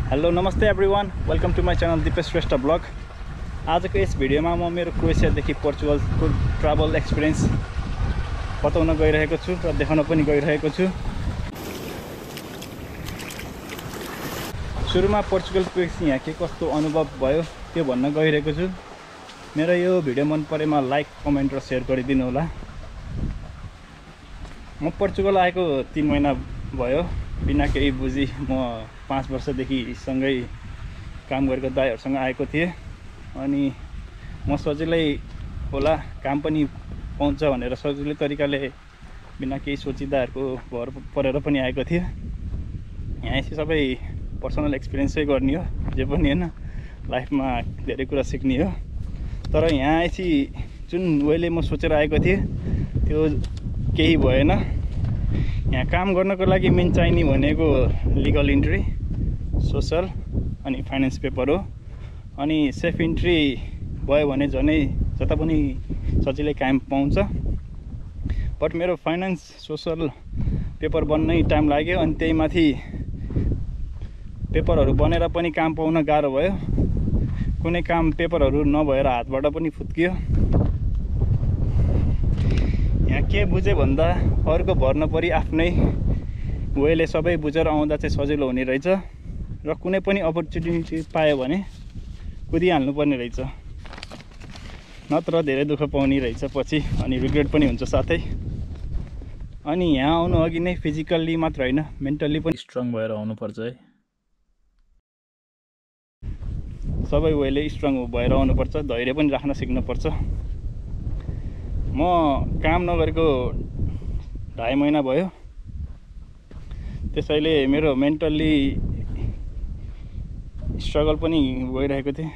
Hello नमस्ते everyone, welcome to my channel Dipesh Shrestha blog. आजको यस भिडियोमा म मेरो क्रोएसियादेखि पोर्चुगलको ट्राभल एक्सपिरियन्स बताउन गइरहेको छु र देखाउन पनि गइरहेको छु। सुरुमा पोर्चुगल पुगेपछि यहाँ के कस्तो अनुभव भयो त्यो भन्न गइरहेको छु। मेरो यो भिडियो मन परेमा लाइक, कमेन्ट र सेयर गरिदिनु होला। म पोर्चुगल आएको 3 महिना भयो, बिना केही बुझी। म 5 वर्षदेखि सँगै काम गरेको दाइहरूसँग आएको थिएँ अनि म सजिलै होला काम पनि पाउँछ भनेर सजिलै तरिकाले बिना केही सोचिदाहरूको भर परेर पनि आएको थिएँ। यहाँ चाहिँ सबै पर्सनल एक्सपिरियन्सै गर्ने हो, जे पनि हैन, लाइफमा धेरै कुरा सिक्ने हो। तर यहाँ आएपछि जुन वेले म सोचेर आएको थिएँ त्यो केही भएन। यहाँ काम गर्नको लागि मेन चाहिने भनेको लिगल इन्ट्री, सोसल अनि फाइनेन्स पेपर हो। अनि सेफ इन्ट्री भयो भने झनै जता पनि सजिलै काम पाउँछ। बट मेरो फाइनेन्स सोसल पेपर बन्नै टाइम लाग्यो अनि त्यही माथि पेपरहरू बनेर पनि काम पाउन गाह्रो भयो। कुनै काम पेपरहरू नभएर हातबाट पनि फुत्कियो। यहाँ के बुझेँ भन्दा अर्को भर्न परि आफ्नै वेले सबै बुझेर आउँदा चाहिँ सजिलो हुने रहेछ र कुनै पनि अपर्च्युनिटी पायो भने कुदिहाल्नु पर्ने रहेछ, नत्र धेरै दुःख पाउने रहेछ पछि अनि रिग्रेट पनि हुन्छ साथै। अनि यहाँ आउनु अघि नै फिजिकल्ली मात्र होइन, मेन्टल्ली पनि स्ट्रङ भएर आउनुपर्छ है। सबै वेले स्ट्रङ भएर आउनुपर्छ, धैर्य पनि राख्न सिक्नुपर्छ। म काम नगरेको 2.5 महिना भयो, त्यसैले मेरो मेन्टल्ली स्ट्रगल पनि भइरहेको थिएँ।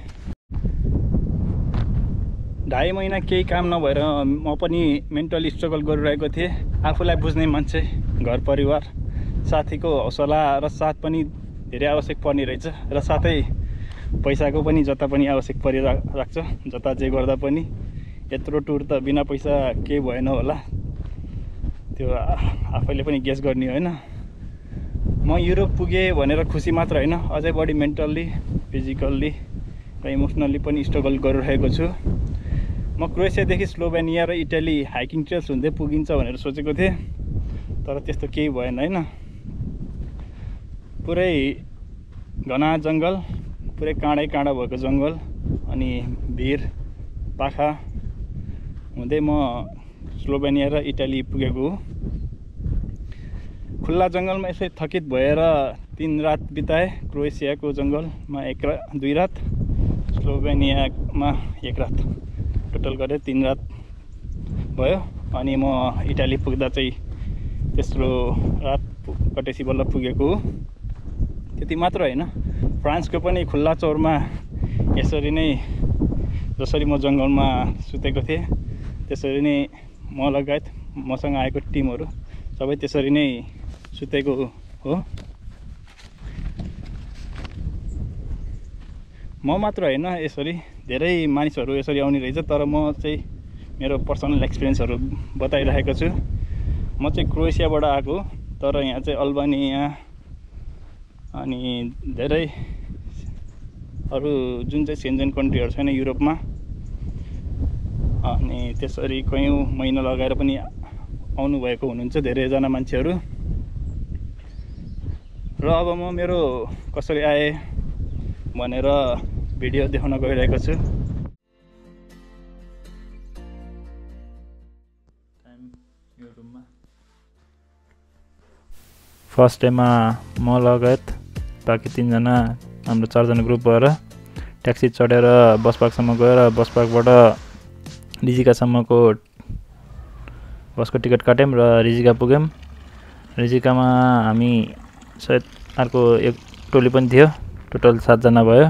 2.5 महिना केही काम नभएर म पनि मेन्टल्ली स्ट्रगल गरिरहेको थिएँ। आफूलाई बुझ्ने मान्छे, घर परिवार, साथीको हौसला र साथ पनि धेरै आवश्यक पर्ने रहेछ र साथै पैसाको पनि जता पनि आवश्यक परिराख्छ। जता जे गर्दा पनि यत्रो टुर त बिना पैसा केही भएन होला, त्यो आफैले पनि गेस गर्ने होइन। म युरोप पुगेँ भनेर खुसी मात्र होइन, अझै बढी मेन्टल्ली, फिजिकल्ली र इमोसनल्ली पनि स्ट्रगल गरिरहेको छु। म क्रोएसियादेखि स्लोभेनिया र इटाली हाइकिङ ट्रेल्स हुँदै पुगिन्छ भनेर सोचेको थिएँ, तर त्यस्तो केही भएन होइन। पुरै घना जङ्गल, पुरै काँडै काँडा भएको जङ्गल अनि भिर पाखा हुँदै म स्लोभेनिया र इटाली पुगेको हो। खुल्ला जङ्गलमा यसै थकित भएर 3 रात बिताएँ। क्रोएसियाको जङ्गलमा 2 रात, स्लोभेनियामा 1 रात, टोटल गरेर 3 रात भयो। अनि म इटाली पुग्दा चाहिँ तेस्रो रात कटेसी बल्ल पुगेको हो। त्यति मात्र होइन, फ्रान्सको पनि खुल्ला चौरमा यसरी नै जसरी म जङ्गलमा सुतेको थिएँ त्यसरी नै म लगायत मसँग आएको टिमहरू सबै त्यसरी नै सुतेको हो। म मात्र होइन, यसरी धेरै मानिसहरू यसरी आउने रहेछ। तर म चाहिँ मेरो पर्सनल एक्सपिरियन्सहरू बताइरहेको छु। म चाहिँ क्रोएसियाबाट आएको, तर यहाँ चाहिँ अल्बानिया अनि धेरै अरू जुन चाहिँ सेन्जन कन्ट्रीहरू छैन युरोपमा, अनि त्यसरी कयौँ महिना लगाएर पनि आउनुभएको हुनुहुन्छ धेरैजना मान्छेहरू। र अब म मेरो कसरी आएँ भनेर भिडियो देखाउन गइरहेको छु। फर्स्ट डेमा म लगायत बाँकी 3 जना, हाम्रो 4 जना ग्रुप भएर ट्याक्सी चढेर बस पार्कसम्म गएर बस पार्कबाट रिजिकासम्मको बसको टिकट काट्यौँ र रिजिका पुग्यौँ। रिजिकामा हामी सायद अर्को एक टोली पनि थियो, टोटल 7 जना भयो।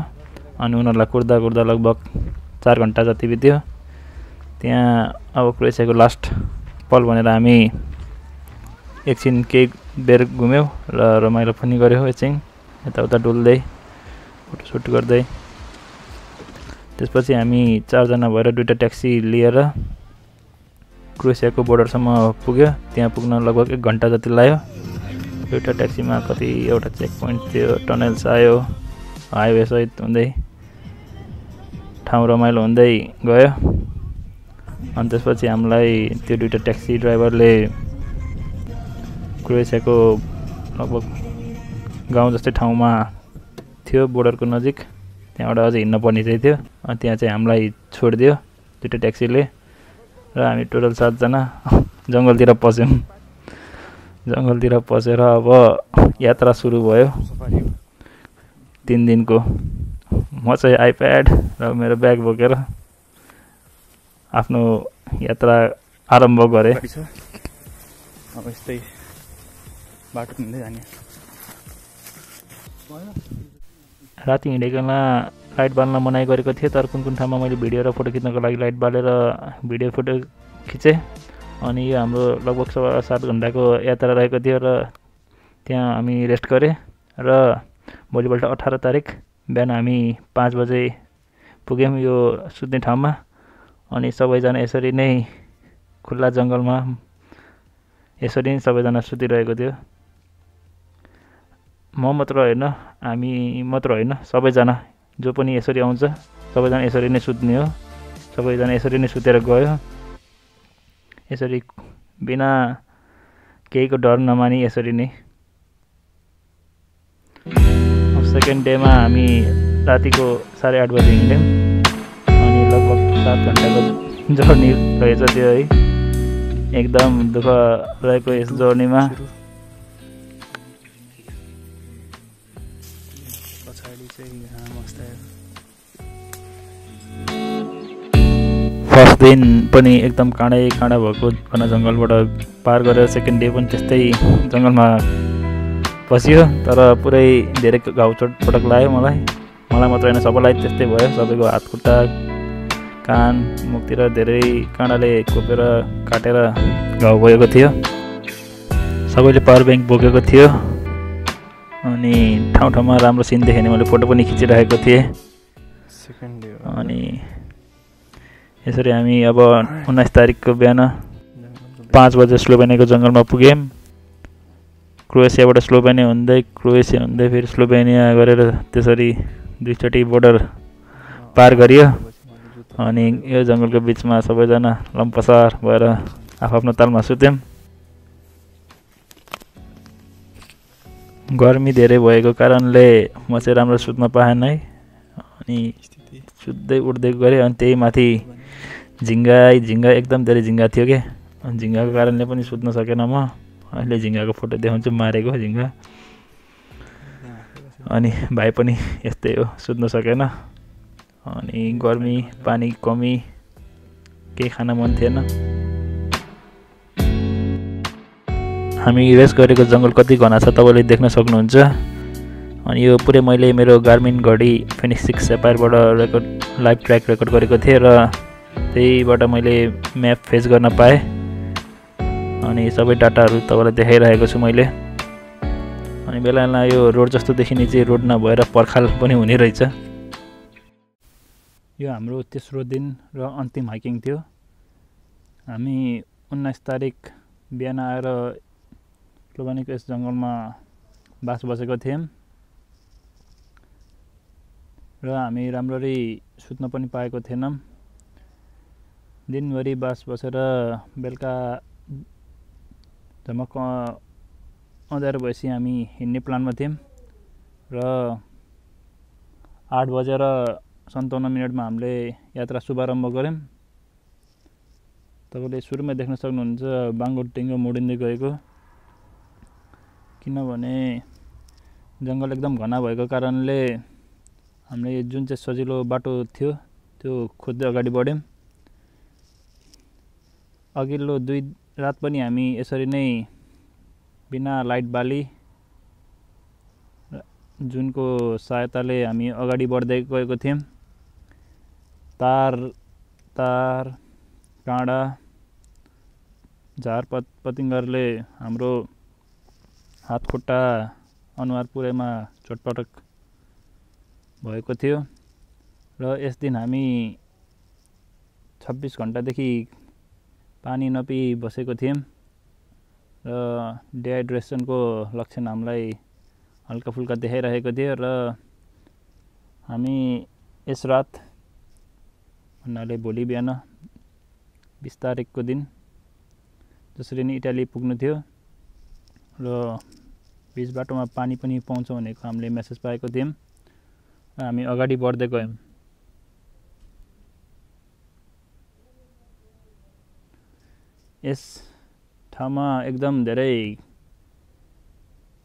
अनि उनीहरूलाई कुर्दा कुर्दा लगभग 4 घन्टा जति बित्यो। त्यहाँ अब क्रोएसियाको लास्ट पल भनेर हामी एकछिन केही बेर घुम्यौँ र रमाइलो पनि गऱ्यौँ। एकछिन यताउता डुल्दै फोटोसुट गर्दै त्यसपछि हामी 4 जना भएर 2टा ट्याक्सी लिएर क्रोएसियाको बोर्डरसम्म पुग्यो। त्यहाँ पुग्न लगभग 1 घन्टा जति लाग्यो। एउटा ट्याक्सीमा कतिवटा चेक पोइन्ट थियो, टनल्स आयो, हाइवे सहित हुँदै ठाउँ रमाइलो हुँदै गयो। अनि त्यसपछि हामीलाई त्यो दुईटा ट्याक्सी ड्राइभरले क्रोएसियाको लगभग गाउँ जस्तै ठाउँमा थियो, बोर्डरको नजिक, त्यहाँबाट अझै हिँड्न पर्ने चाहिँ थियो। अनि त्यहाँ चाहिँ हामीलाई छोडिदियो दुईटा ट्याक्सीले र हामी टोटल 7 जना जङ्गलतिर पस्यौँ। जङ्गलतिर पसेर अब यात्रा सुरु भयो 3 दिनको। म चाहिँ आइप्याड र मेरो ब्याग बोकेर आफ्नो यात्रा आरम्भ गरेँ। अब यस्तै बाटो हिँड्दै जाने। राति हिँडेकोमा लाइट बाल्न मनाइ गरेको थिएँ, तर कुन ठाउँमा मैले भिडियो र फोटो खिच्नको लागि लाइट बालेर भिडियो फोटो खिचेँ। अनि यो हाम्रो लगभग 7 घन्टाको यात्रा रहेको थियो र त्यहाँ हामी रेस्ट गरेँ र भोलिपल्ट 18 तारिक बिहान हामी 5 बजे पुग्यौँ यो सुत्ने ठाउँमा। अनि सबैजना यसरी नै खुल्ला जङ्गलमा यसरी नै सबैजना सुतिरहेको थियो। म मात्र होइन, हामी मात्र होइन, सबैजना जो पनि यसरी आउँछ सबैजना यसरी नै सुत्ने हो। सबैजना यसरी नै सुतेर गयो, यसरी बिना केहीको डर नमानी यसरी नै। सेकेन्ड डेमा हामी रातिको 8:30 बजे हिँड्यौँ अनि लगभग 7 घन्टाको जर्नी रहेछ त्यो है। एकदम दुःख रहेको यस जर्नीमा। फर्स्ट दिन पनि एकदम काँडै काँडा भएको घना जङ्गलबाट पार गरेर सेकेन्ड डे पनि त्यस्तै जङ्गलमा पसियो, तर पुरै धेरै घाउ चोटपटक लाग्यो मलाई मात्र होइन, सबैलाई त्यस्तै भयो। सबैको हात खुट्टा कान मुखतिर धेरै काँडाले कोपेर काटेर घाउ भएको थियो। सबैले पावर ब्याङ्क बोकेको थियो अनि ठाउँ ठाउँमा राम्रो सिन देखेँ मैले फोटो पनि खिचिरहेको थिएँ। अनि यसरी हामी अब 19 तारिकको बिहान 5 बजे स्लोभेनियाको जङ्गलमा पुग्यौँ। क्रोएसियाबाट स्लोभेनिया हुँदै क्रोएसिया हुँदै फेरि स्लोभेनिया गरेर त्यसरी 2 चोटि बोर्डर पार गरियो। अनि यो जङ्गलको बिचमा सबैजना लम्पसार भएर आफ्नो तालमा सुत्यौँ। गर्मी धेरै भएको कारणले म चाहिँ राम्रो सुत्न पाएन है। अनि सुत्दै उठ्दै गरेँ। अनि त्यही माथि झिङ्गा एकदम धेरै झिङ्गा थियो क्या। अनि झिङ्गाको कारणले पनि सुत्न सकेन म। अहिले झिङ्गाको फोटो देखाउँछु, मारेको झिङ्गा। अनि भाइ पनि यस्तै हो, सुत्न सकेन। अनि गर्मी पानी कमी, केही खान मन थिएन। हामी रेस्ट गरेको जङ्गल कति घना छ तपाईँले देख्न सक्नुहुन्छ। अनि यो पुरै मैले मेरो गार्मिन घडी फिनिक्स 6 सेपायरबाट लाइभ ट्र्याक रेकर्ड गरेको थिएँ र त्यहीबाट मैले म्याप फेच गर्न पाएँ। अनि सबै डाटाहरू तपाईँलाई देखाइरहेको छु मैले। अनि बेला बेला यो रोड जस्तो देखिने चाहिँ रोड नभएर पर्खाल पनि हुने रहेछ। यो हाम्रो तेस्रो दिन र अन्तिम हाइकिङ थियो। हामी 19 तारिक बिहान आएर स्लोभेनियाको यस जङ्गलमा बास बसेको थियौँ र हामी राम्ररी सुत्न पनि पाएको थिएनौँ। दिनभरि बास बसेर बेलुका झमक्क अँध्यारो भएपछि हामी हिँड्ने प्लानमा थियौँ र 8:57 हामीले यात्रा शुभारम्भ गऱ्यौँ। तपाईँले सुरुमै देख्न सक्नुहुन्छ बाङ्गो टेङ्गो मोडिँदै गएको, किनभने जङ्गल एकदम घना भएको कारणले हामीले जुन चाहिँ सजिलो बाटो थियो त्यो खोज्दै अगाडि बढ्यौँ। अघिल्लो 2 रात पनि हामी यसरी नै बिना लाइट बाली जुनको सहायताले हामी अगाडि बढ्दै गएको थियौँ। तार काँडा झारपात पतिङ्गरले हाम्रो हात खुट्टा अनुहार पुरैमा चोटपटक भएको थियो र यस दिन हामी 26 घन्टादेखि पानी नपिई बसेको थियौँ र डिहाइड्रेसनको लक्षण हामीलाई हल्का फुल्का देखाइरहेको थियो र हामी यस रात भन्नाले भोलि बिहान 20 तारिकको दिन जसरी नै इटाली पुग्नु थियो र बीच बाटोमा पानी पनि पाउँछ भनेको हामीले मेसेज पाएको थियौँ र हामी अगाडि बढ्दै गयौँ। यस ठाउँमा एकदम धेरै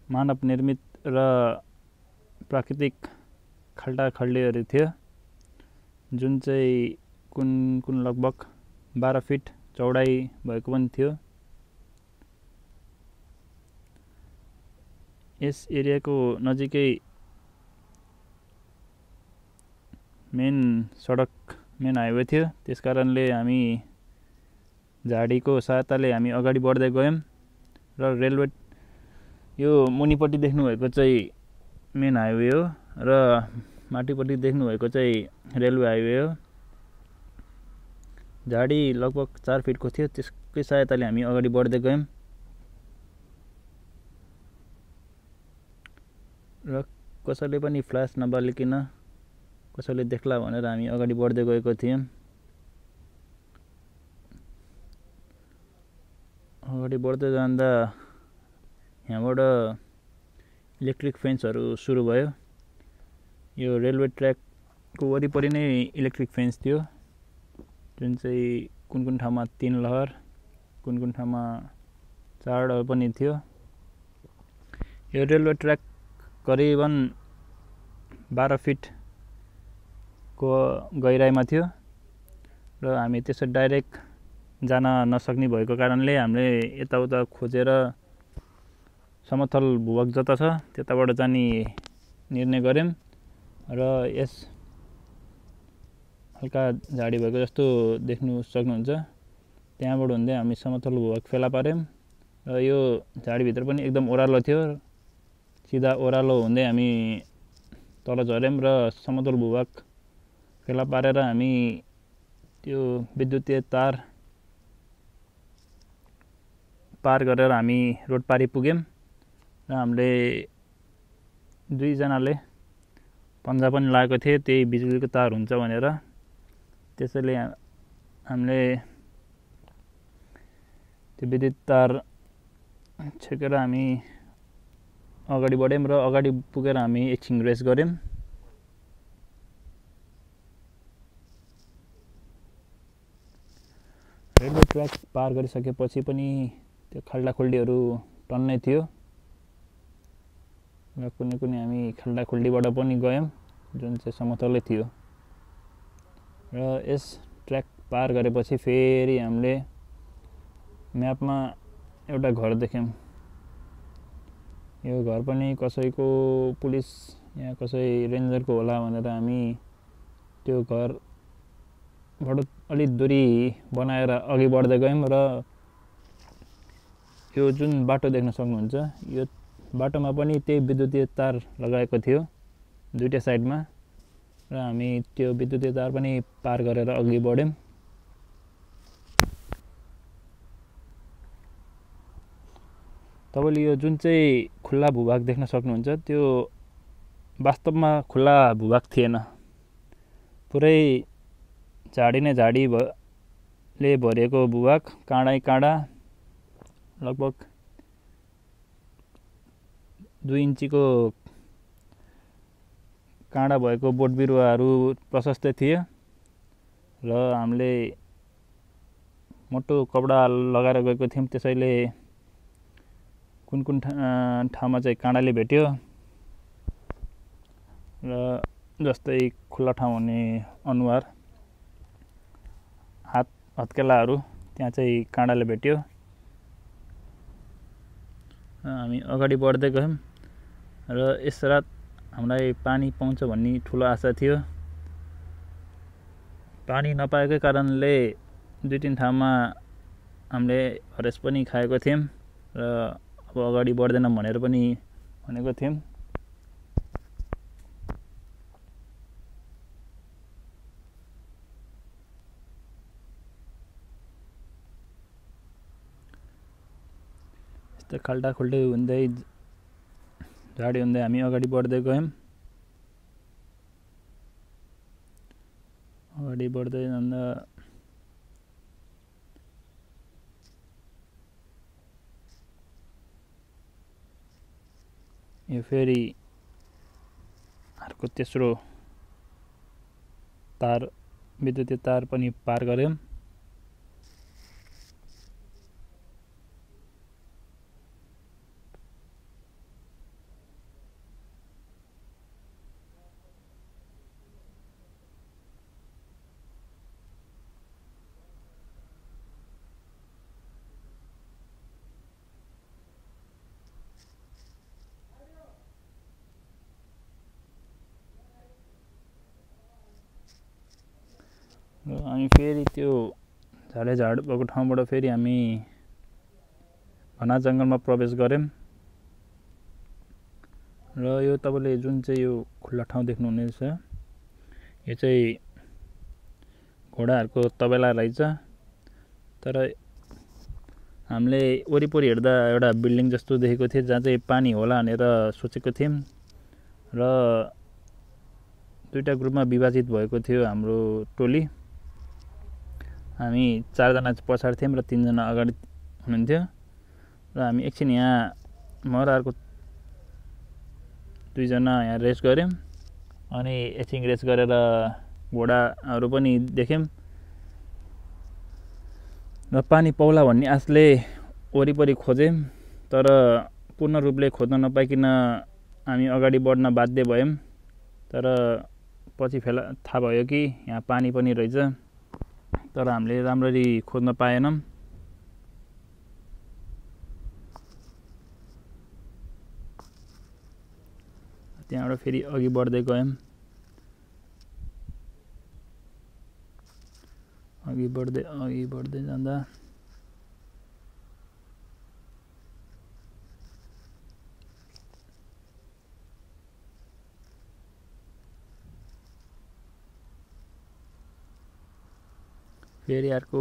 मानव निर्मित र प्राकृतिक खाल्डाखल्डीहरू थियो जुन चाहिँ कुन लगभग 12 फिट चौडाइ भएको पनि थियो। यस एरियाको नजिकै मेन सडक मेन हाइवे थियो, त्यसकारणले हामी झाडीको सहायताले हामी अगाडि बढ्दै गयौँ र रेलवे यो मुनिपट्टि देख्नुभएको चाहिँ मेन हाइवे हो र माथिपट्टि देख्नुभएको चाहिँ रेलवे हाइवे हो। झाडी लगभग 4 फिटको थियो, त्यसकै सहायताले हामी अगाडि बढ्दै गयौँ र कसैले पनि फ्ल्यास नबालिकन कसैले देख्ला भनेर हामी अगाडि बढ्दै गएको थियौँ। अगाडि बढ्दै जाँदा यहाँबाट इलेक्ट्रिक फेन्सहरू सुरु भयो। यो रेलवे ट्र्याकको वरिपरि नै इलेक्ट्रिक फेन्स थियो जुन चाहिँ कुन ठाउँमा 3 लहर कुन ठाउँमा 4 लहर पनि थियो। यो रेलवे ट्र्याक करिबन 12 फिटको गहिराइमा थियो र हामी त्यसो डाइरेक्ट जान नसक्ने भएको कारणले हामीले यताउता खोजेर समतल भूभाग जता छ त्यताबाट जाने निर्णय गऱ्यौँ र यस हल्का झाडी भएको जस्तो देख्नु सक्नुहुन्छ, त्यहाँबाट हुँदै हामी समतल भूभाग फेला पार्यौँ र यो झाडीभित्र पनि एकदम ओह्रालो थियो। सिधा ओह्रालो हुँदै हामी तल झर्यौँ र समतल भूभाग फेला पारेर हामी त्यो विद्युतीय तार पार गरेर हामी रोड पारी पुग्यौँ र हामीले 2 जनाले पन्जा पनि लागेको थियो त्यही बिजुलीको तार हुन्छ भनेर। त्यसैले हामीले त्यो विद्युत तार छेकेर हामी अगाडि बढ्यौँ र अगाडि पुगेर हामी एकछिन रेस्ट गऱ्यौँ। रेलवे ट्र्याक पार गरिसकेपछि पनि त्यो खाल्डाखुल्डीहरू टन्नै थियो र कुनै हामी खाल्डाखुल्डीबाट पनि गयौँ जुन चाहिँ समतलै थियो र यस ट्र्याक पार गरेपछि फेरि हामीले म्यापमा एउटा घर देख्यौँ। यो घर पनि कसैको पुलिस या कसै रेन्जरको होला भनेर हामी त्यो घरबाट अलिक दूरी बनाएर अघि बढ्दै गयौँ र यो जुन बाटो देख्न सक्नुहुन्छ यो बाटोमा पनि त्यही विद्युतीय तार लगाएको थियो दुईटा साइडमा र हामी त्यो विद्युतीय तार पनि पार गरेर अघि बढ्यौँ। तपाईँले यो जुन चाहिँ खुल्ला भूभाग देख्न सक्नुहुन्छ त्यो वास्तवमा खुल्ला भूभाग थिएन, पुरै झाडी नै झाडीले भरिएको भूभाग, काँडै काँडा, लगभग 2 इन्चीको काँडा भएको बोट बिरुवाहरू प्रशस्तै थियो र हामीले मोटो कपडा लगाएर गएको थियौँ, त्यसैले कुन ठाउँमा चाहिँ काँडाले भेट्यो र जस्तै खुल्ला ठाउँ हुने अनुहार हत्केलाहरू त्यहाँ चाहिँ काँडाले भेट्यो। हामी अगाडि बढ्दै गयौँ र यस रात हामीलाई पानी पाउँछ भन्ने ठुलो आशा थियो। पानी नपाएकै कारणले 2-3 ठाउँमा हामीले हरेस पनि खाएको थियौँ र अब अगाडि बढ्दैनौँ भनेर पनि भनेको थियौँ। यस्तो खाल्डाखुल्डी हुँदै झाडी हुँदै हामी अगाडि बढ्दै गयौँ। अगाडि बढ्दै जाँदा यो फेरि अर्को तेस्रो तार विद्युतीय तार पनि पार गर्यौं। हामी फेरि त्यो झाड भएको ठाउँबाट फेरि हामी घना जङ्गलमा प्रवेश गर्यौं र यो तपाईले जुन चाहिँ यो खुल्ला ठाउँ देख्नुहुनेछ यो चाहिँ घोडाहरूको तबेला रहेछ। तर हामीले वरिपरि हेर्दा एउटा बिल्डिङ जस्तो देखेको थियो जहाँ चाहिँ पानी होला भनेर सोचेको थियौं र दुईटा ग्रुपमा विभाजित भएको थियो हाम्रो टोली। हामी 4 जना पछाडि थियौं र 3 जना अगाडि हुनुहुन्थ्यो र हामी एकछिन यहाँ म र अर्को 2 जना यहाँ रेस्ट गर्यौं अनि एकछिन रेस्ट गरेर घोडाहरू पनि देख्यौं र पानी पाउला भन्ने आशले वरिपरि खोज्यौं तर पूर्ण रूपले खोज्न नपाइकन हामी अगाडि बढ्न बाध्य भयौं। तर पछि फेला थाहा भयो कि यहाँ पानी पनि रहेछ तर हामीले राम्ररी खोज्न पाएनौं। त्यहाँबाट फेरि अघि बढ्दै गयौं। अघि बढ्दै जाँदा फेरि अर्को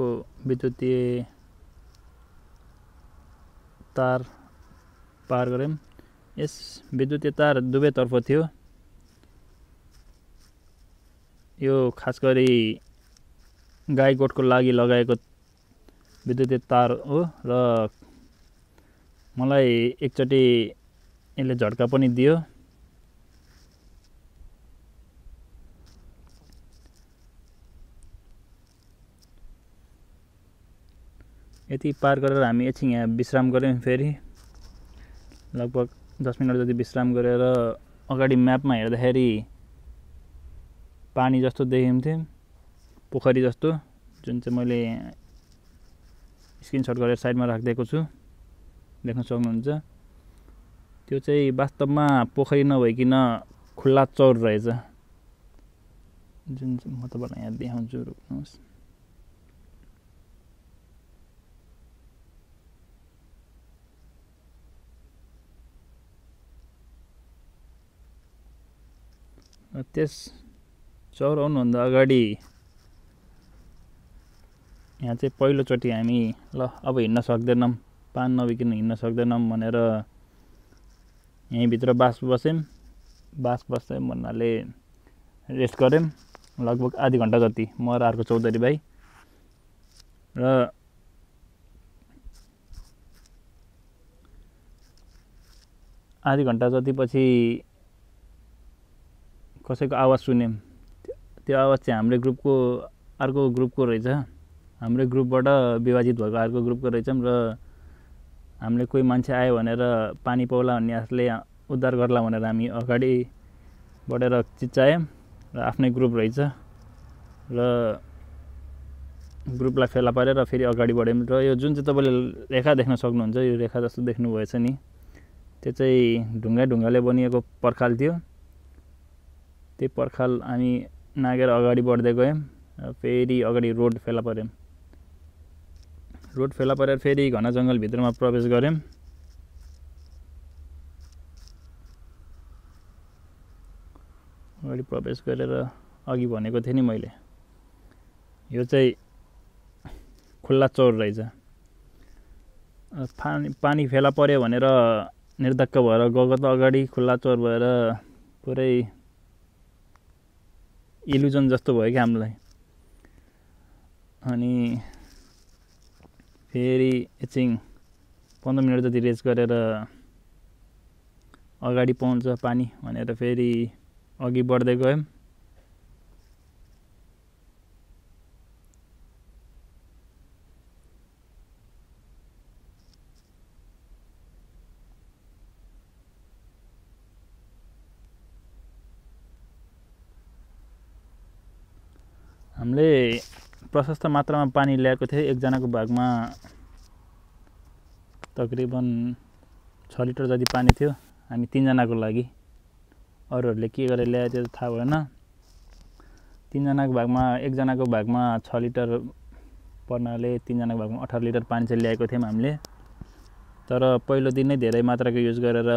विद्युतीय तार पार गर्यौं। यस विद्युतीय तार दुवैतर्फ थियो। यो खास गरी गाई गोठको लागि लगाएको विद्युतीय तार हो र मलाई एकचोटि यसले झट्का पनि दियो। यति पार गरेर हामी एकछिन यहाँ विश्राम गर्यौं। फेरि लगभग 10 मिनट जति विश्राम गरेर अगाडि म्यापमा हेर्दाखेरि पानी जस्तो देखिन्थ्यो, पोखरी जस्तो, जुन चाहिँ मैले स्क्रिनशट गरेर साइडमा राखिदिएको छु, देख्न सक्नुहुन्छ। त्यो चाहिँ वास्तवमा पोखरी नभइकन खुल्ला चौर रहेछ, जुन चाहिँ म तपाईलाई यहाँ देखाउँछु। रोक्नुहोस्। त्यस चौर आउनुभन्दा अगाडि यहाँ चाहिँ पहिलोचोटि हामी ल अब हिँड्न सक्दैनौँ, पान नबिकन हिँड्न सक्दैनौँ भनेर यहीँभित्र बास बस्यौँ। बास बस्दै भन्नाले रेस्ट गऱ्यौँ लगभग आधी घन्टा जति, म र अर्को चौधरी भाइ। र आधी घन्टा जति पछि कसैको आवाज सुन्यौँ। त्यो आवाज चाहिँ हाम्रो ग्रुपको अर्को ग्रुपको रहेछ। हाम्रो ग्रुपबाट विभाजित भएको अर्को ग्रुपको रहेछौँ र हामीले कोही मान्छे आयो भनेर पानी पाउला भन्ने आशले उद्धार गर्ला भनेर हामी अगाडि बढेर चिच्चायौँ र आफ्नै ग्रुप रहेछ र ग्रुपलाई फेला पारेर फेरि अगाडि बढ्यौँ। र यो जुन चाहिँ तपाईँले रेखा देख्न सक्नुहुन्छ, यो रेखा जस्तो देख्नुभएछ नि, त्यो चाहिँ ढुङ्गाले बनिएको पर्खाल थियो। त्यो पर्खाल हामी नागेर अगाडि बढ्दै गयौँ र फेरि अगाडि रोड फेला पर्यौँ। रोड फेला परेर फेरि घना जङ्गलभित्रमा प्रवेश गऱ्यौँ। अगाडि प्रवेश गरेर अघि भनेको थिएँ नि मैले, यो चाहिँ खुल्ला चौर रहेछ। पानी फेला पर्यो भनेर निर्धक्क भएर गएको त अगाडि खुल्ला चौर भएर पुरै इल्युजन जस्तो भयो कि हामीलाई। अनि फेरि एकछिन 15 मिनट जति रेस्ट गरेर अगाडि पाउँछ पानी भनेर फेरि अघि बढ्दै गयौँ। हामीले प्रशस्त मात्रामा पानी ल्याएको थियो। एकजनाको भागमा तकरिबन 6 लिटर जति पानी थियो हामी 3 जनाको लागि। अरूहरूले के गरेर ल्याए त्यो थाहा भएन। 3 जनाको भागमा एकजनाको भागमा 6 लिटर पर्नाले 3 जनाको भागमा 18 लिटर पानी चाहिँ ल्याएको थियौँ हामीले। तर पहिलो दिन नै धेरै मात्राको युज गरेर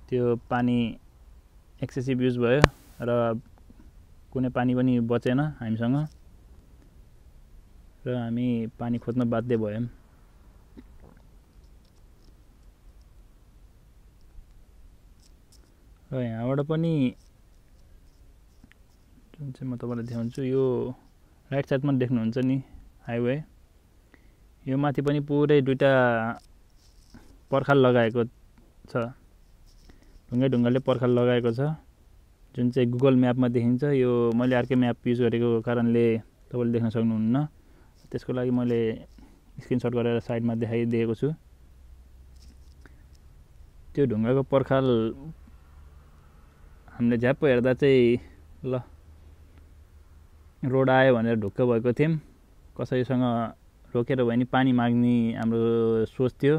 त्यो पानी एक्सेसिभ युज भयो र कुनै पानी पनि बचेन हामीसँग र हामी पानी खोज्न बाध्य भयौँ। र यहाँबाट पनि जुन चाहिँ म तपाईँलाई देखाउँछु यो राइट साइडमा देख्नुहुन्छ नि हाइवे, यो माथि पनि पुरै दुईटा पर्खाल लगाएको छ, ढुङ्गाले पर्खाल लगाएको छ जुन चाहिँ गुगल म्यापमा देखिन्छ। यो मैले अर्कै म्याप युज गरेको कारणले तपाईँले देख्न सक्नुहुन्न, त्यसको लागि मैले स्क्रिनसट गरेर साइडमा देखाइदिएको छु। त्यो ढुङ्गाको पर्खाल हामीले झ्याप्प हेर्दा चाहिँ ल रोड आयो भनेर ढुक्क भएको थियौँ। कसैसँग रोकेर भयो नि पानी माग्ने हाम्रो सोच थियो,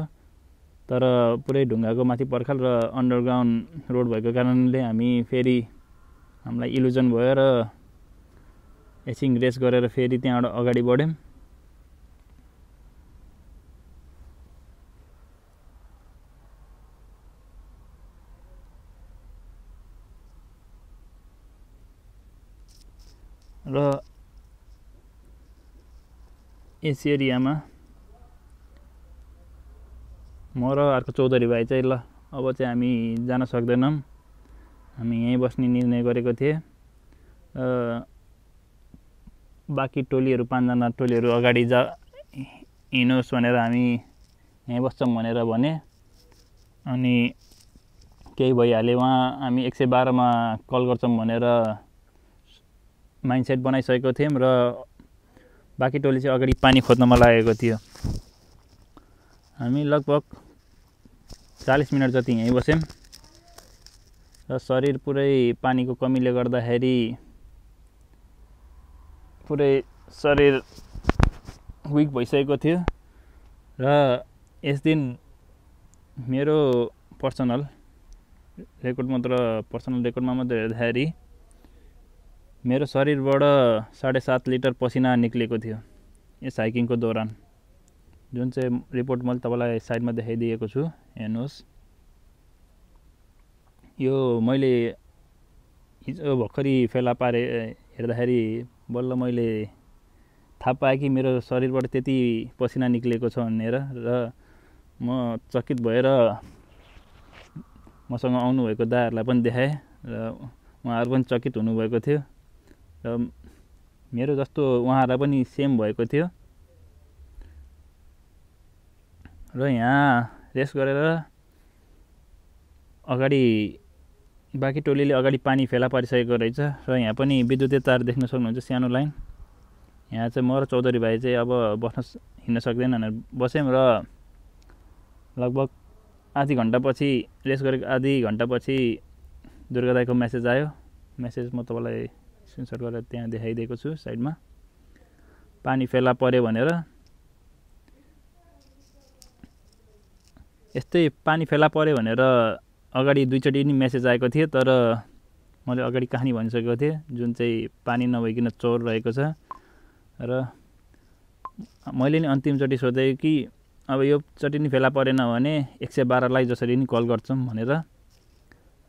तर पुरै ढुङ्गाको माथि पर्खाल र अन्डरग्राउन्ड रोड भएको कारणले हामी फेरि हामीलाई इल्युजन भयो र एकछिन रेस्ट गरेर फेरि त्यहाँबाट अगाडि बढ्यौँ। र यस एरियामा म र अर्को चौधरी भाइ चाहिँ ल अब चाहिँ हामी जान सक्दैनौँ, हामी यहीँ बस्ने निर्णय गरेको थिएँ। बाँकी टोलीहरू 5 जना टोलीहरू अगाडि हिँड्नुहोस् भनेर हामी यहीँ बस्छौँ भनेर भने अनि केही भइहाले उहाँ हामी 112 मा कल गर्छौँ भनेर माइन्डसेट बनाइसकेको थियौँ र बाँकी टोली चाहिँ अगाडि पानी खोज्नमा लागेको थियो। हामी लगभग 40 मिनट जति यहीँ बस्यौँ र शरीर पुरै पानीको कमीले गर्दाखेरि पुरै शरीर विक भइसकेको थियो। र यस दिन मेरो पर्सनल रेकर्डमा मात्र हेर्दाखेरि मेरो शरीरबाट 7.5 लिटर पसिना निक्लेको थियो यस हाइकिङको दौरान, जुन चाहिँ रिपोर्ट मैले तपाईँलाई साइडमा देखाइदिएको छु, हेर्नुहोस्। यो मैले हिजो भर्खरै फेला पारे हेर्दाखेरि बल्ल मैले थाहा पाएँ कि मेरो शरीरबाट त्यति पसिना निक्लेको छ भनेर र म चकित भएर मसँग आउनुभएको दाहरूलाई पनि देखाएँ र उहाँहरू पनि चकित हुनुभएको थियो र मेरो जस्तो उहाँहरूलाई पनि सेम भएको थियो। र यहाँ रेस्ट गरेर अगाडि बाँकी टोलीले अगाडि पानी फेला पारिसकेको रहेछ र यहाँ पनि विद्युतीय तार देख्न सक्नुहुन्छ, सानो लाइन। यहाँ चाहिँ म र चौधरी भाइ चाहिँ अब हिँड्न सक्दैन भनेर बस्यौँ र लगभग आधी घन्टापछि रेस्ट गरेको आधी घन्टापछि दुर्गा दाइको मेसेज आयो। मेसेज म तपाईँलाई स्क्रिनसट गरेर त्यहाँ देखाइदिएको छु साइडमा, पानी फेला पर्यो भनेर। यस्तै पानी फेला पर्यो भनेर अगाडि 2 चोटि नि मेसेज आएको थियो, तर मैले अगाडि कहानी भनिसकेको थिएँ जुन चाहिँ पानी नभइकन चौर रहेको छ। र मैले नि अन्तिमचोटि सोधेँ कि अब यो चोटि नि फेला परेन भने 112 लाई जसरी नि कल गर्छौँ भनेर।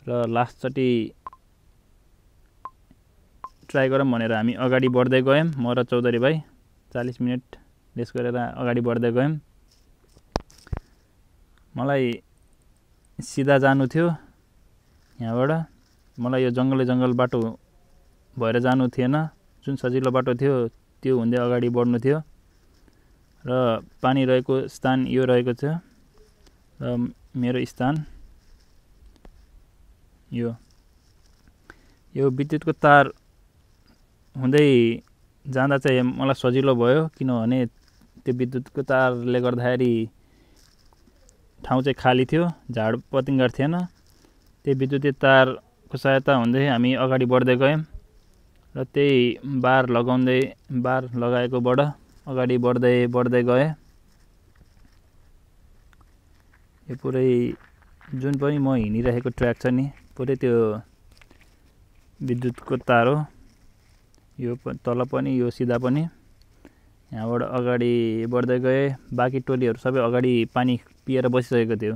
र लास्टचोटि ट्राई गरौँ भनेर हामी अगाडि बढ्दै गयौँ, म र चौधरी भाइ 40 मिनट रेस्ट गरेर अगाडि बढ्दै गयौँ। मलाई सिधा जानु थियो यहाँबाट, मलाई यो जङ्गल बाटो भएर जानु थिएन। जुन सजिलो बाटो थियो त्यो हुँदै अगाडि बढ्नु थियो र पानी रहेको स्थान यो रहेको छ र मेरो स्थान यो विद्युतको तार हुँदै जाँदा चाहिँ मलाई सजिलो भयो किनभने त्यो विद्युतको तारले गर्दाखेरि ठाउँ चाहिँ खाली थियो, झाड पतिङ्गर थिएन। त्यो विद्युतीय तारको सहायता हुँदै हामी अगाडि बढ्दै गयौँ र त्यही बार लगाएकोबाट अगाडि बढ्दै गएँ। यो पुरै जुन पनि म हिँडिरहेको ट्र्याक छ नि पुरै त्यो विद्युतको तार हो। यो तल पनि यो सिधा पनि। यहाँबाट अगाडि बढ्दै गए। बाँकी टोलीहरू सबै अगाडि पानी पिएर बसिसकेको थियो।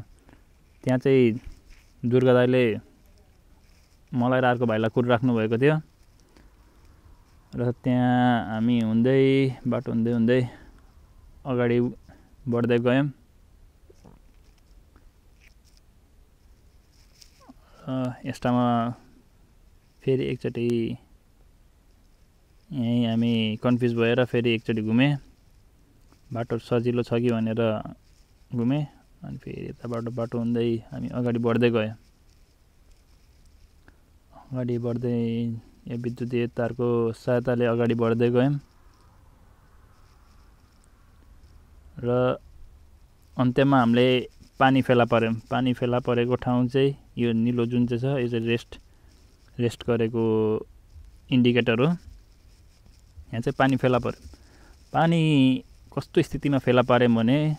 त्यहाँ चाहिँ दुर्गा दाइले मलाई र अर्को भाइलाई कुरिराख्नु भएको थियो र त्यहाँ हामी बाटो हुँदै अगाडि बढ्दै गयौँ। यस्तामा फेरि एकचोटि यहीँ हामी कन्फ्युज भएर फेरि एकचोटि घुमेँ। बाटो सजिलो छ कि भनेर घुमेँ अनि फेरि यताबाट बाटो हुँदै हामी अगाडि बढ्दै गयौँ। अगाडि बढ्दै यो विद्युतीय तारको सहायताले अगाडि बढ्दै गयौँ र अन्त्यमा हामीले पानी फेला पर्यौँ। पानी फेला परेको ठाउँ चाहिँ यो निलो जुन चाहिँ छ यो चाहिँ रेस्ट गरेको इन्डिकेटर हो। यहाँ चाहिँ पानी फेला पर्यो। पानी कस्तो स्थितिमा फेला पार्यौँ भने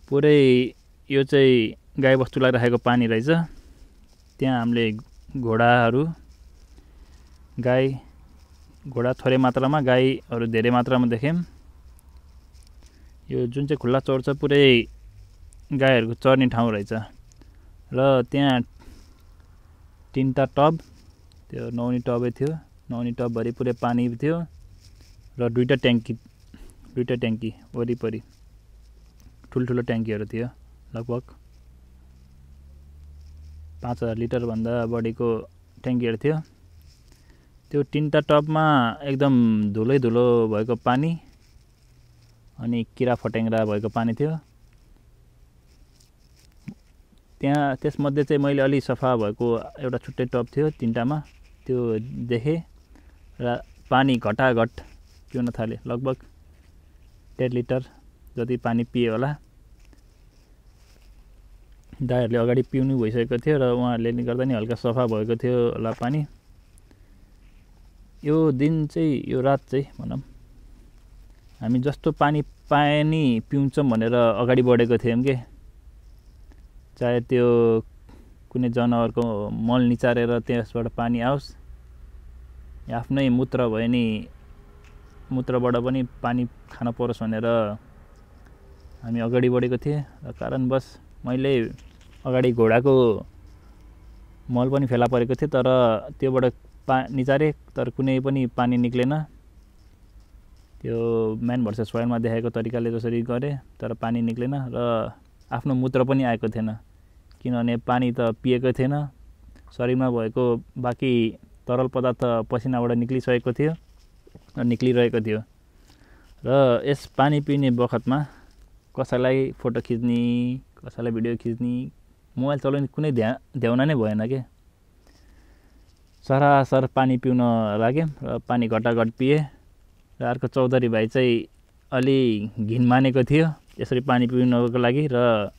पुरै यो चाहिँ गाईबस्तुलाई राखेको पानी रहेछ। त्यहाँ हामीले घोडा थोरै मात्रामा, गाईहरू धेरै मात्रामा देख्यौँ। यो जुन चाहिँ खुल्ला चौर छ पुरै गाईहरूको चर्ने ठाउँ रहेछ र त्यहाँ 3टा टब, त्यो नुहाउने टबै थियो। नुहाउने टबभरि पुरै पानी थियो र 2टा ट्याङ्की वरिपरि ठुल्ठुलो ट्याङ्कीहरू थियो। लगभग 5000 लिटरभन्दा बढीको ट्याङ्कीहरू थियो। त्यो 3टा टबमा एकदम धुलो भएको पानी अनि किरा फट्याङ्ग्रा भएको पानी थियो। त्यसमध्ये चाहिँ मैले अलि सफा भएको एउटा छुट्टै टब थियो 3टामा, त्यो देखेँ र पानी घटाघट पिउन थालेँ। लगभग 1.5 लिटर जति पानी पिएँ होला। दाइहरूले अगाडि पिउनु भइसकेको थियो र उहाँहरूले गर्दा नि हल्का सफा भएको थियो होला पानी। यो दिन चाहिँ यो रात चाहिँ भनौँ हामी जस्तो पानी पाए नि पिउँछौँ भनेर अगाडि बढेको थियौँ कि चाहे त्यो कुनै जनावरको मल निचारेर त्यसबाट पानी आओस् या आफ्नै मूत्र भए नि मूत्रबाट पनि पानी खान परोस् भनेर हामी अगाडि बढेको थिएँ। र कारणवश मैले अगाडि घोडाको मल पनि फेला परेको थियो तर त्योबाट निचारेँ तर कुनै पनि पानी निक्लेन। त्यो म्यान भर्सेस वाइल्डमा देखाएको तरिकाले जसरी गरेँ तर पानी निक्लेन र आफ्नो मूत्र पनि आएको थिएन किनभने पानी त पिएको थिएन। शरीरमा भएको बाँकी तरल पदार्थ पसिनाबाट निक्लिरहेको थियो र यस पानी पिउने बखतमा कसैलाई फोटो खिच्ने, कसैलाई भिडियो खिच्ने, मोबाइल चलाउने कुनै ध्याउना नै भएन के। सरासर पानी पिउन लाग्यौँ र पानी घटाघट पिएँ र अर्को चौधरी भाइ चाहिँ अलि घिन मानेको थियो यसरी पानी पिउनको लागि र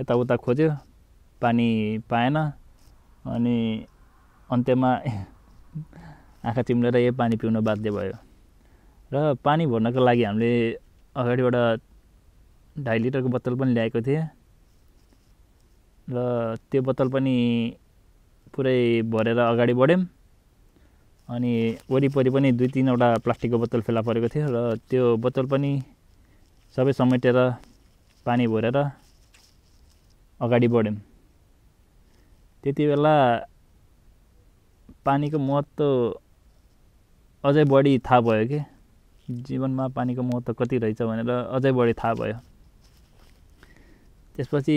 यताउता खोज्यो, पानी पाएन अनि अन्त्यमा आँखा चिम्लेर यो पानी पिउन बाध्य भयो। र पानी भर्नको लागि हामीले अगाडिबाट 2.5 लिटरको बोतल पनि ल्याएको थिएँ र त्यो बोतल पनि पुरै भरेर अगाडि बढ्यौँ। अनि वरिपरि पनि 2-3वटा प्लास्टिकको बोतल फेला परेको थियो र त्यो बोतल पनि सबै समेटेर पानी भरेर अगाडि बढ्यौँ। त्यति बेला पानीको महत्त्व अझै बढी थाहा भयो कि जीवनमा पानीको महत्त्व कति रहेछ भनेर अझै बढी थाहा भयो। त्यसपछि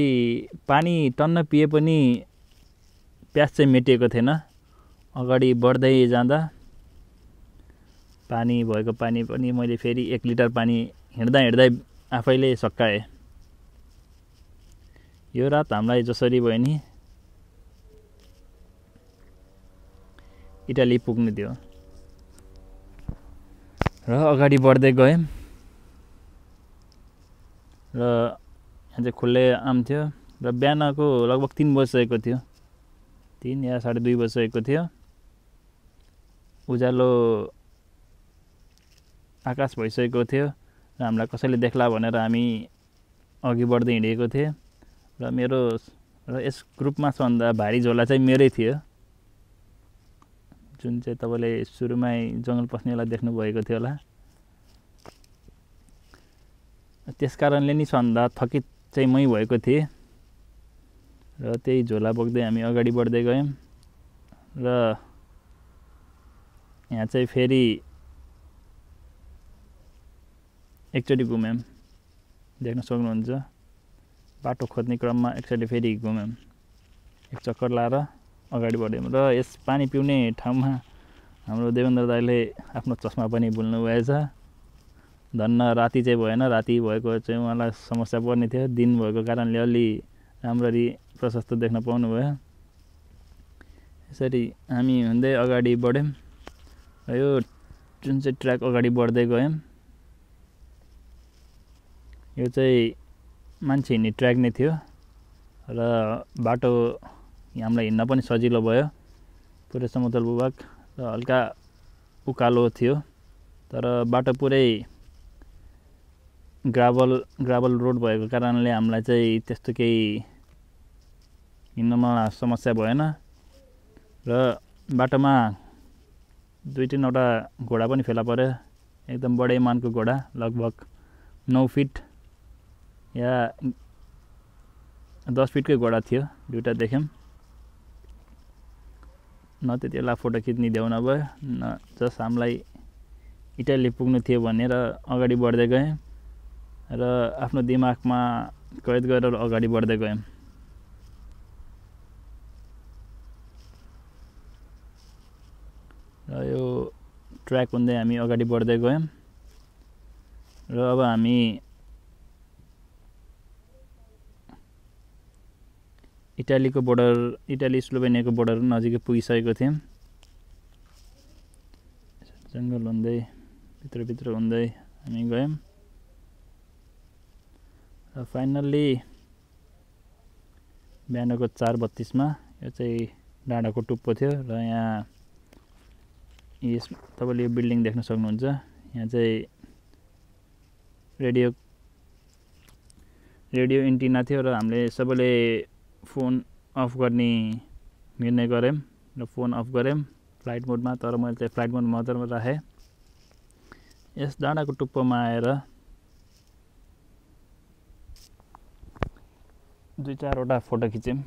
पानी टन्न पिए पनि प्यास चाहिँ मेटिएको थिएन। अगाडि बढ्दै जाँदा पानी भएको पानी पनि मैले फेरि 1 लिटर पानी हिँड्दा हिँड्दै आफैले सकाएँ। यो रात हामीलाई जसरी भयो नि इटाली पुग्नु थियो र अगाडि बढ्दै गयौँ र यहाँ चाहिँ खुल्लै आम थियो र बिहानको लगभग 3 बजिसकेको थियो, 3 या 2:30 बजिसकेको थियो। उज्यालो आकाश भइसकेको थियो र हामीलाई कसैले देख्ला भनेर हामी अघि बढ्दै हिँडेको थिएँ र मेरो र यस ग्रुपमा सबभन्दा भारी झोला चाहिँ मेरै थियो, जुन चाहिँ तपाईँले सुरुमै जङ्गल पस्नेलाई देख्नुभएको थियो होला। त्यस कारणले नि सबभन्दा थकित चाहिँ मै भएको थिएँ र त्यही झोला बोक्दै हामी अगाडि बढ्दै गयौँ र यहाँ चाहिँ फेरि एकचोटि घुम्यौँ, देख्न सक्नुहुन्छ। बाटो खोज्ने क्रममा एकचोटि फेरि घुम्यौँ, एक चक्कर लाएर अगाडि बढ्यौँ र यस पानी पिउने ठाउँमा हाम्रो देवेन्द्र दाइले आफ्नो चस्मा पनि भुल्नु भएछ। धन्न राति चाहिँ भएन, राति भएको चाहिँ उहाँलाई समस्या पर्ने थियो, दिन भएको कारणले अलि राम्ररी प्रशस्त देख्न पाउनुभयो। यसरी हामी हुँदै अगाडि बढ्यौँ र यो जुन चाहिँ ट्र्याक अगाडि बढ्दै गयौँ यो चाहिँ मान्छे हिँड्ने ट्र्याक नै थियो र बाटो हामीलाई हिँड्न पनि सजिलो भयो। पुरै समतल भूभाग र हल्का उकालो थियो, तर बाटो पुरै ग्राभल रोड भएको कारणले हामीलाई चाहिँ त्यस्तो केही हिँड्नमा समस्या भएन र बाटोमा 2-3वटा घोडा पनि फेला पर्यो, एकदम बडै मानको घोडा, लगभग 9 फिट या 10 फिटकै घोडा थियो, 2टा देख्यौँ। न त्यति बेला फोटो खिच्ने देऊ नभयो, न जस्ट हामीलाई इटाली पुग्नु थियो भनेर अगाडि बढ्दै गयौँ र आफ्नो दिमागमा कैद गरेर अगाडि बढ्दै गयौँ। र यो ट्र्याक हुँदै हामी अगाडि बढ्दै गयौँ र अब हामी इटालीको बोर्डर, इटाली स्लोभेनियाको बोर्डर नजिकै पुगिसकेको थियौँ। जङ्गल हुँदै भित्र हुँदै हामी गयौँ र फाइनल्ली बिहानको 4:32मा यो चाहिँ डाँडाको टुप्पो थियो र यहाँ यस तपाईँले यो बिल्डिङ देख्न सक्नुहुन्छ। यहाँ चाहिँ रेडियो एन्टिना थियो र हामीले सबैले फोन अफ गर्ने निर्णय गऱ्यौँ र फोन अफ गऱ्यौँ फ्लाइट मोडमा, तर मैले चाहिँ फ्लाइट मोड मात्रमा राखेँ। यस डाँडाको टुप्पोमा आएर 2-4वटा फोटो खिच्यौँ,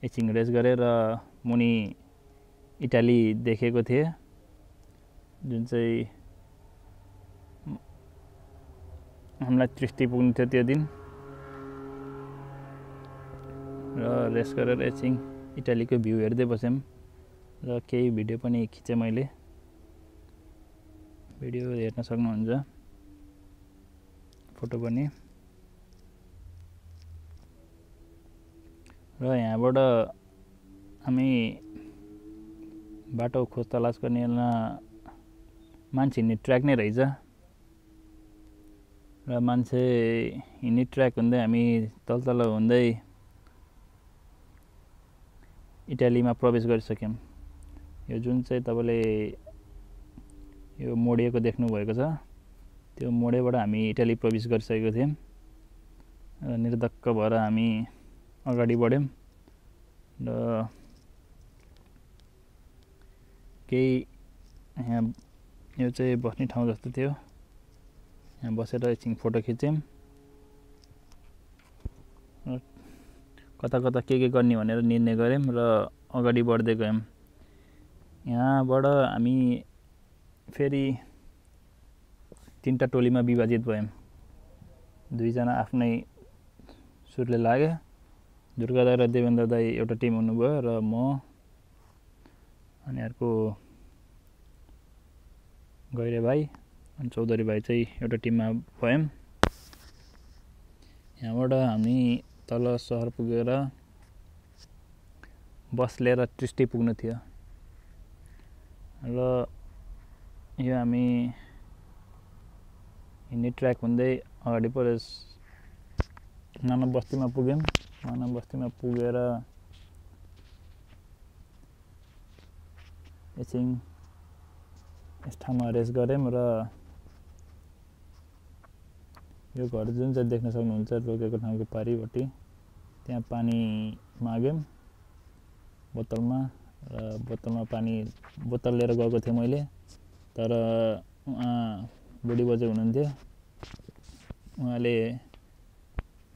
एकछिन रेस्ट गरेँ र मुनि इटाली देखेको थिएँ, जुन चाहिँ हामीलाई तृष्टि पुग्नु थियो त्यो दिन। र रेस्ट गरेर एकछिन इटालीको भ्यू हेर्दै बस्यौँ र केही भिडियो पनि खिचेँ मैले, भिडियो हेर्न सक्नुहुन्छ, फोटो पनि। र यहाँबाट हामी बाटो खोज तलास गर्ने मान्छे हिँड्ने ट्र्याक नै रहेछ र मान्छे हिँड्ने ट्र्याक हुँदै हामी तल हुँदै इटालीमा प्रवेश गरिसक्यौँ। यो जुन चाहिँ तपाईँले यो मोडिएको देख्नुभएको छ, त्यो मोडेबाट हामी इटाली प्रवेश गरिसकेको थियौँ र निर्धक्क भएर हामी अगाडि बढ्यौँ र केही यहाँ यो चाहिँ बस्ने ठाउँ जस्तो थियो, यहाँ बसेर एकछिन फोटो खिच्यौँ र कता के गर्ने भनेर निर्णय गऱ्यौँ र अगाडि बढ्दै गयौँ। यहाँबाट हामी फेरि 3टा टोलीमा विभाजित भयौँ, 2जना आफ्नै सुरले लाग्यो, दुर्गा दाई र देवेन्द्र दाई एउटा टिम हुनुभयो र म अनि अर्को गैरे भाइ अनि चौधरी भाइ चाहिँ एउटा टिममा भयौँ। यहाँबाट हामी तल सहर पुगेर बस लिएर टिस्टी पुग्नु थियो र यो हामी हिँड्ने ट्र्याक हुँदै अगाडि पऱ्यो मानव बस्तीमा पुग्यौँ। मानव बस्तीमा पुगेर एकछिन यस ठाउँमा रेस्ट गऱ्यौँ र यो घर जुन चाहिँ देख्न सक्नुहुन्छ रोकेको ठाउँको पारिपट्टि त्यहाँ पानी माग्यौँ बोतलमा र बोतलमा पानी बोतल लिएर गएको थिएँ मैले, तर उहाँ बुढी बजे हुनुहुन्थ्यो, उहाँले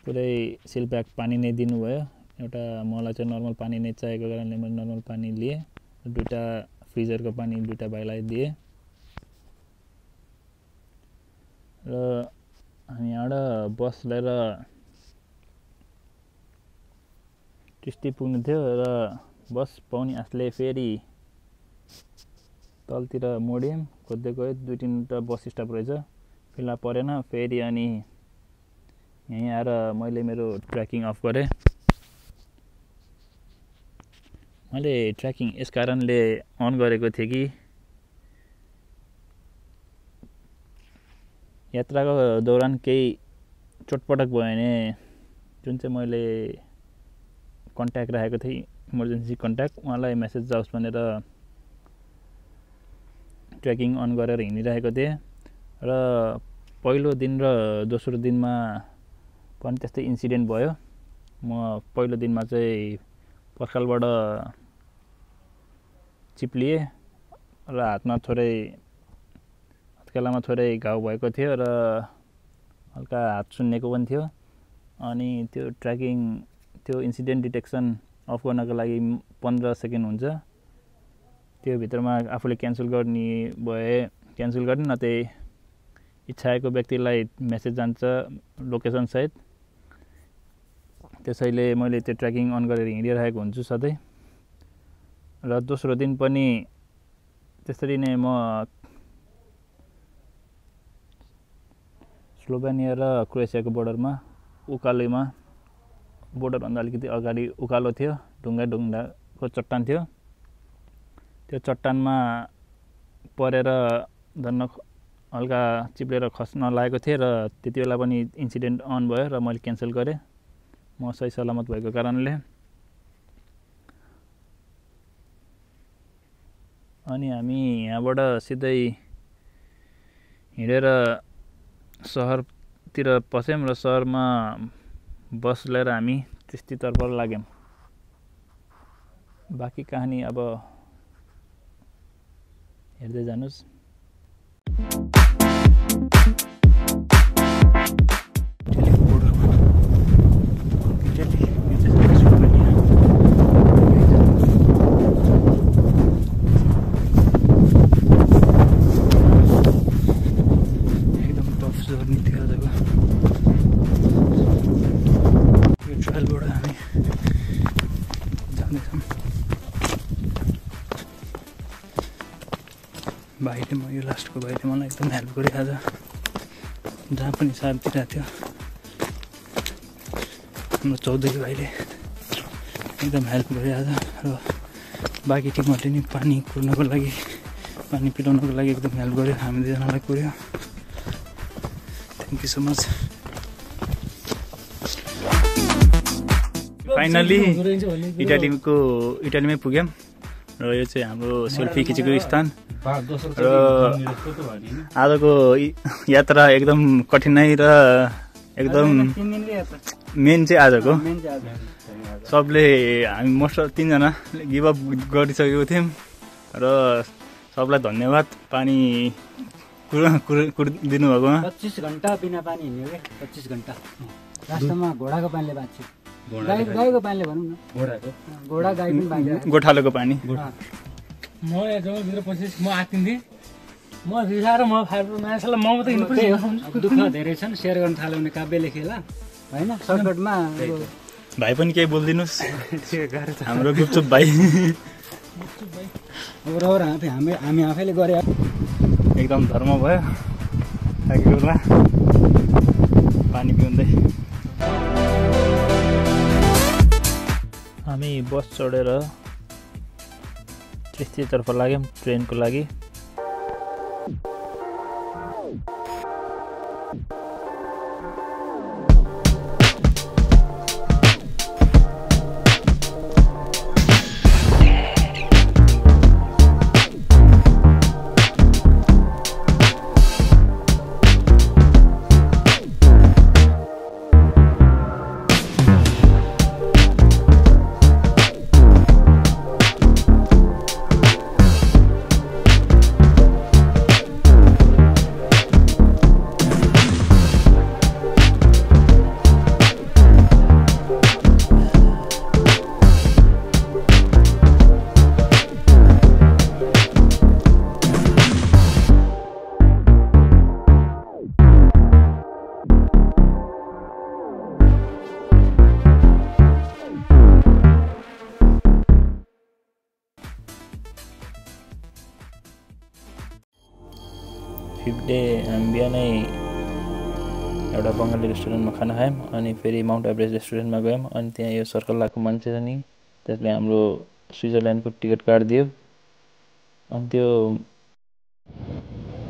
पुरै सिलप्याक पानी नै दिनुभयो। एउटा मलाई चाहिँ नर्मल पानी नै चाहिएको कारणले मैले नर्मल पानी लिएँ, दुईवटा फ्रिजरको पानी दुईवटा भाइलाई दिएँ र हामी यहाँबाट बस लिएर टिस्टी पुग्नु थियो र बस पाउने आशले फेरि तलतिर मोड्यौँ। खोज्दै गयो, 2-3वटा बस स्टप रहेछ, फेला परेन। फेरि अनि यहीँ आएर मैले मेरो ट्र्याकिङ अफ गरेँ। मैले ट्र्याकिङ यस कारणले अन गरेको थिएँ कि यात्राको दौरान केही चोटपटक भयो भने जुन चाहिँ मैले कन्ट्याक्ट राखेको थिएँ, इमर्जेन्सी कन्ट्याक्ट, उहाँलाई मेसेज जाओस् भनेर ट्र्याकिङ अन गरेर हिँडिरहेको थिएँ। र पहिलो दिन र दोस्रो दिनमा पनि त्यस्तै इन्सिडेन्ट भयो। म पहिलो दिनमा चाहिँ पर्खालबाट चिप्लिएँ र हातमा थोरै हत्केलामा थोरै घाउ भएको थियो र हल्का हात सुन्नेको पनि थियो। अनि त्यो ट्र्याकिङ त्यो इन्सिडेन्ट डिटेक्सन अफ गर्नको लागि 15 सेकेन्ड हुन्छ, त्यो भित्रमा आफूले क्यान्सल गर्ने भए क्यान्सल गर्ने, नत्र इच्छाएको व्यक्तिलाई मेसेज जान्छ लोकेसनसहित। त्यसैले मैले त्यो ट्र्याकिङ अन गरेर हिँडिरहेको हुन्छु सधैँ। र दोस्रो दिन पनि त्यसरी नै म स्लोभेनिया र क्रोएसियाको बोर्डरमा उकालोमा, बोर्डरभन्दा अलिकति अगाडि उकालो थियो, ढुङ्गाको चट्टान थियो। त्यो चट्टानमा परेर धन्न हल्का चिप्लेर खस्न लागेको थिएँ र त्यति बेला पनि इन्सिडेन्ट अन भयो र मैले क्यान्सल गरेँ म सही सलामत भएको कारणले। अनि हामी यहाँबाट सिधै हिँडेर सहरतिर पस्यौँ र सहरमा बस लिएर हामी टिस्टीतर्फ लाग्यौँ। बाँकी कहानी अब हेर्दै जानुहोस्। एकदम टफ जर्नी थियो आजको। यो ट्रायलबाट हामी जाँदैछौँ। भाइले यो लास्टको भाइले मलाई एकदम हेल्प गरे आज, जहाँ पनि साथ दिइरहेको थियो। हाम्रो चौधरी भाइले एकदम हेल्प गरे आज र बाँकी टिमहरूले नि पानी कुर्नको लागि, पानी पिलाउनको लागि एकदम हेल्प गर्यो। हामी दुईजनालाई कुर्यो। Thank you so much. Finally इटालीमै पुग्यौँ र यो चाहिँ हाम्रो सेल्फी खिचेको स्थान। र आजको यात्रा एकदम कठिनाइ र एकदम मेन चाहिँ आजको सबले हामी मोस्ट अफ 3जना गिभ अप गरिसकेको थियौँ र सबलाई धन्यवाद पानी कुरिदिनु भएकोमा। 25 घन्टा बिना पानी हिँड्यो क्या, 25 घन्टा। रास्तामा घोडाको पानीले बाँच्यो, गाईको पानीले भनौँ न, घोडा गाई पनि बाँच्यो, गोठालोको पानी। म यहाँ जङ्गलभित्र पछि म आत्तिन्थेँ, म रिसाएर म मान्छेलाई म त हिँड्नु पर्छ। दुःख धेरै छन्, सेयर गर्न थाल्यो भने काव्य लेखेला होइन, सर्टकटमा। भाइ पनि केही बोलिदिनुहोस्, हाम्रो गुपचुप भाइ। अब हामी आफैले गरे एकदम धर्म भयो थाकेको बेला पानी पिउँदै हामी बस चढेर त्रिस्तीतर्फ लाग्यौँ ट्रेनको लागि। फिफ्थ डे हामी बिहानै एउटा बङ्गाली रेस्टुरेन्टमा खाना खायौँ अनि फेरि माउन्ट एभरेस्ट रेस्टुरेन्टमा गयौँ। अनि त्यहाँ यो सर्कल लगाएको मान्छे छ नि त्यसले हाम्रो स्विजरल्यान्डको टिकट काटिदियो। अनि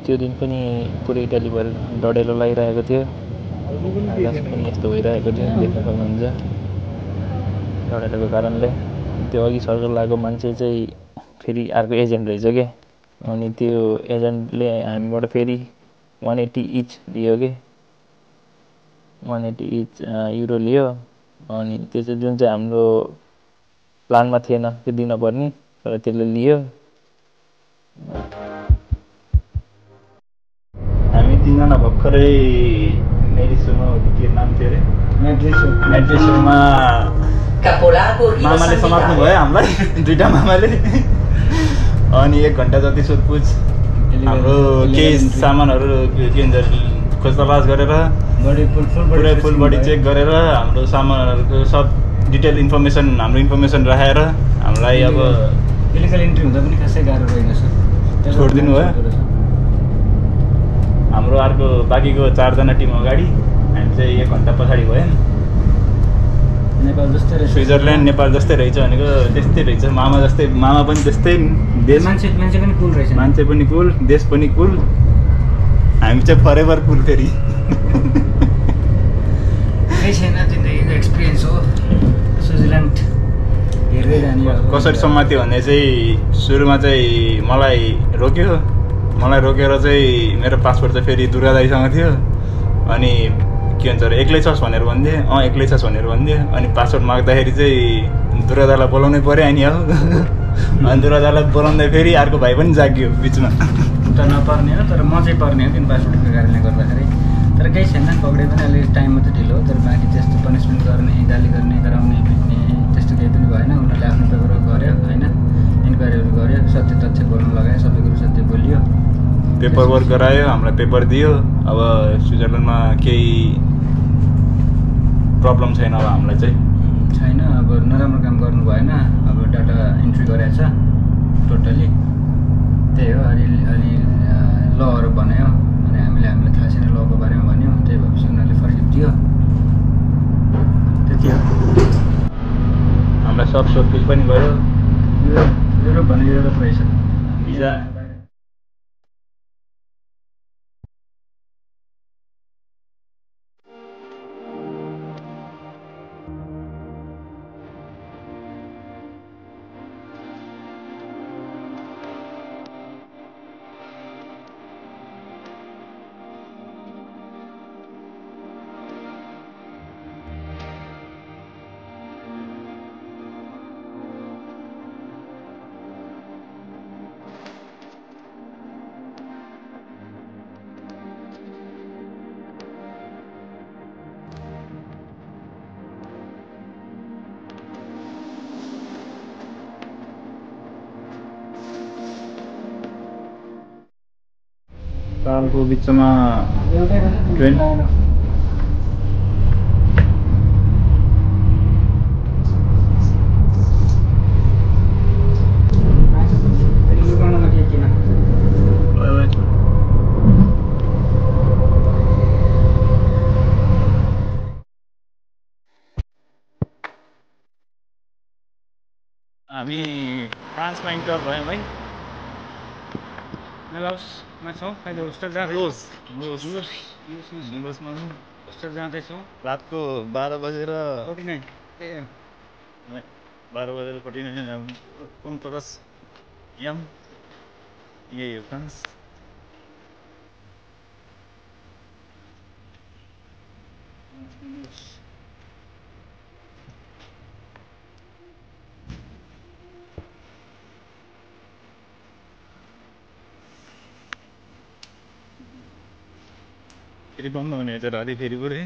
त्यो दिन पनि पुरै इटालीभर डढेलो लागिरहेको थियो। आकाश पनि यस्तो भइरहेको थियो देख्न सक्नुहुन्छ डढेलोको कारणले। त्यो अघि सर्कल लगाएको मान्छे चाहिँ फेरि अर्को एजेन्ट रहेछ क्या। अनि त्यो एजेन्टले हामीबाट फेरि 180 इच लियो कि 180 इच युरो लियो। अनि त्यो चाहिँ जुन चाहिँ हाम्रो प्लानमा थिएन त्यो दिनपर्ने तर त्यसले लियो। हामी तिनजना भर्खरै मेरिसोमा के नाम थियो अरे मेड्रिसोमा मामाले समात्नु भयो हामीलाई दुईवटा मामाले। अनि 1 घन्टा जति सोधपुछ हाम्रो केही सामानहरू के भन्छ खोज तलास गरेर पुरै फुल बडी चेक गरेर हाम्रो सामानहरूको सब डिटेल इन्फर्मेसन हाम्रो इन्फर्मेसन राखेर हामीलाई अब इलिगल इन्ट्री हुँदा पनि खासै गाह्रो रहेनछ छोडिदिनु भयो। हाम्रो अर्को बाँकीको 4 जना टिम अगाडि हामी चाहिँ 1 घन्टा पछाडि भयो। नेपाल जस्तै रहेछ स्विजरल्यान्ड नेपाल जस्तै रहेछ भनेको त्यस्तै रहेछ। मामा जस्तै मामा पनि त्यस्तै देश मान्छे पनि कुल रहेछ मान्छे पनि कुल देश पनि कुल हामी चाहिँ फरेभर कुल फेरि केही छैन जिन्दगीको एक्सपिरियन्स हो। स्विजरल्यान्ड हेर्दै जाने कसरी समात्यो भने चाहिँ सुरुमा चाहिँ मलाई रोकेर चाहिँ मेरो पासपोर्ट चाहिँ फेरि दुर्गा दाइसँग थियो। अनि के भन्छ अरे एक्लै छस् भनेर भनिदिएँ एक्लै छस् भनेर भनिदिएँ। अनि पासपोर्ट माग्दाखेरि चाहिँ दुर्गा दाइलाई बोलाउनै पऱ्यो अनि हो अनि दुर्गा दाइलाई बोलाउँदा फेरि अर्को भाइ पनि जाग्यो बिचमा त नपर्ने हो तर म चाहिँ पर्ने हो किन पासपोर्टको कारणले गर्दाखेरि। तर केही छैन पक्रे पनि अलिक टाइम मात्रै ढिलो तर बाँकी त्यस्तो पनिसमेन्ट गर्ने गाली गर्ने गराउने पिट्ने त्यस्तो केही पनि भएन। उनीहरूले आफ्नो पेपरवर्क गर्यो होइन इन्क्वायरीहरू गर्यो सत्य तथ्य बोल्नु लगायो सबै कुरो सत्य बोलियो पेपरवर्क गरायो हामीलाई पेपर दियो। अब स्विजरल्यान्डमा केही प्रब्लम छैन अब हामीलाई चाहिँ छैन। अब नराम्रो काम गर्नु भएन। अब डाटा इन्ट्री गरेको छ टोटल्ली त्यही हो। अलि लहरू बनायो अनि हामीलाई थाहा छैन लको बारेमा भन्यो त्यही भएपछि उनीहरूले फर्किदियो त्यति हो। हामीलाई सब सोधपुछ पनि भयो। युरोप भन्ने युरोप रहेछ भिजा सालको बिचमा ट्रेन हामी फ्रान्समा इन्टर भयौँ है। मेलाउसमा छौँ अहिले होस्टेल होस्टेल जाँदैछौँ। रातको 12 बजेर 49 AM 12 बजेर 49 कुन तरस यम यही हो फ्रान्स। फेरि बन्द हुने चाहिँ राति फेरि पुरै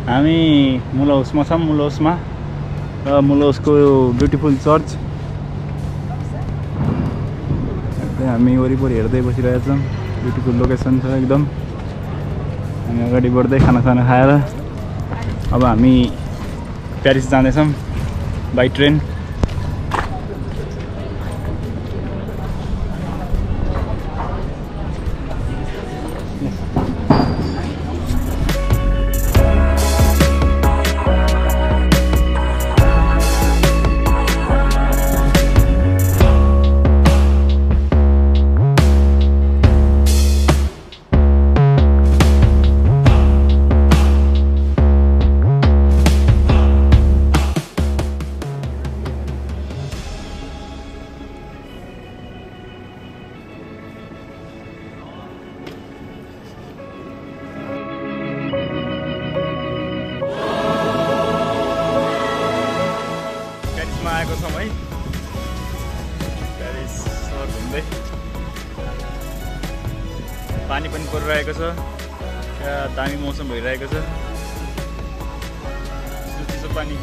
हामी मुलौसमा छौँ। मुलौसमा र मुलौसको ब्युटिफुल चर्च हामी वरिपरि हेर्दै बसिरहेका छौँ। ब्युटिफुल लोकेसन छ एकदम। हामी अगाडि बढ्दै खानासाना खाएर अब हामी प्यारिस जाँदैछौँ बाई ट्रेन। आएको छौँ है प्यारिस सहर घुम्दै। पानी पनि परिरहेको छ, क्या दामी मौसम भइरहेको छ, चिसो पानी।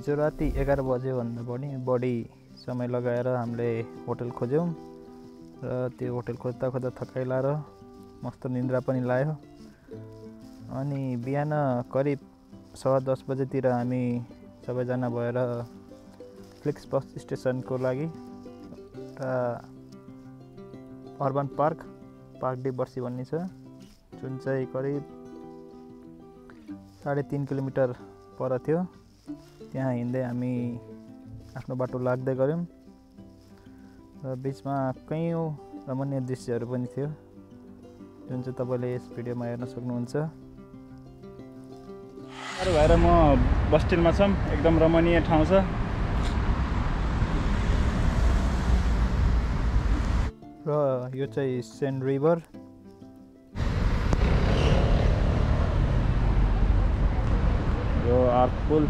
हिजो राति 11 बजेभन्दा बढी समय लगाएर हामीले होटल खोज्यौँ र त्यो होटल खोज्दा खोज्दा थकाइ लाएर मस्त निन्द्रा पनि लाग्यो। अनि बिहान करिब 10:15 बजेतिर हामी सबैजना भएर फ्लिक्स बस स्टेसनको लागि अर्बन पार्क डी बर्सी भन्ने छ, जुन चाहिँ करिब 3.5 किलोमिटर पर थियो। त्यहाँ हिँड्दै हामी आफ्नो बाटो लाग्दै गयौँ र बिचमा कयौँ रमणीय दृश्यहरू पनि थियो, जुन चाहिँ तपाईँले यस भिडियोमा हेर्न सक्नुहुन्छ। भएर म बस्टिलमा छौँ, एकदम रमणीय ठाउँ छ र यो चाहिँ सेन रिभर। यो आर्क पुल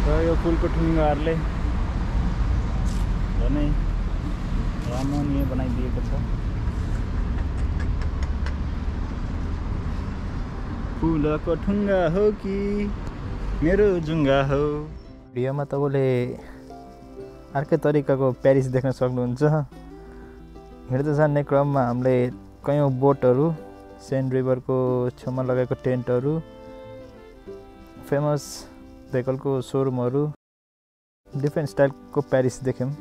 र यो पुलको ठुङ्गाहरूले झनै रमणीय बनाइदिएको छ। फुलको ठुङ्गा हो कि मेरो जुङ्गा हो। भिडियोमा तपाईँले अर्कै तरिकाको प्यारिस देख्न सक्नुहुन्छ। हिँड्दै जाने क्रममा हामीले कयौँ बोटहरू, सेन रिभरको छेउमा लगाएको टेन्टहरू, फेमस भेहिकलको सोरुमहरू, डिफ्रेन्ट स्टाइलको प्यारिस देख्यौँ।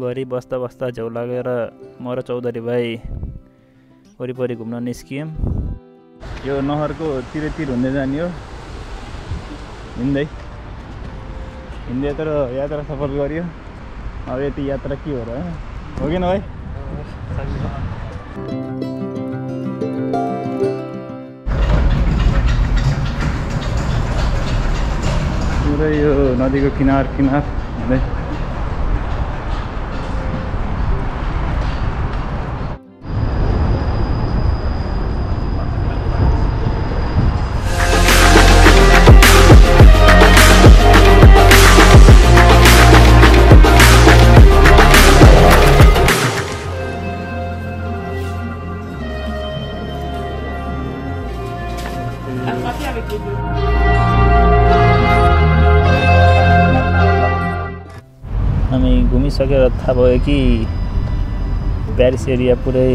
दिनभरि बस्दा बस्दा झ्याउ लागेर म र चौधरी भाइ वरिपरि घुम्न निस्कियौँ। यो नहरको तिरतिर हुँदै जाने हो, हिँड्दै तर यात्रा सफल गरियो। अब यति यात्रा के हो र, हो कि न भाइ? पुरै यो नदीको किनार हुँदै हामी घुमिसकेर थाहा भयो कि प्यारिस एरिया पुरै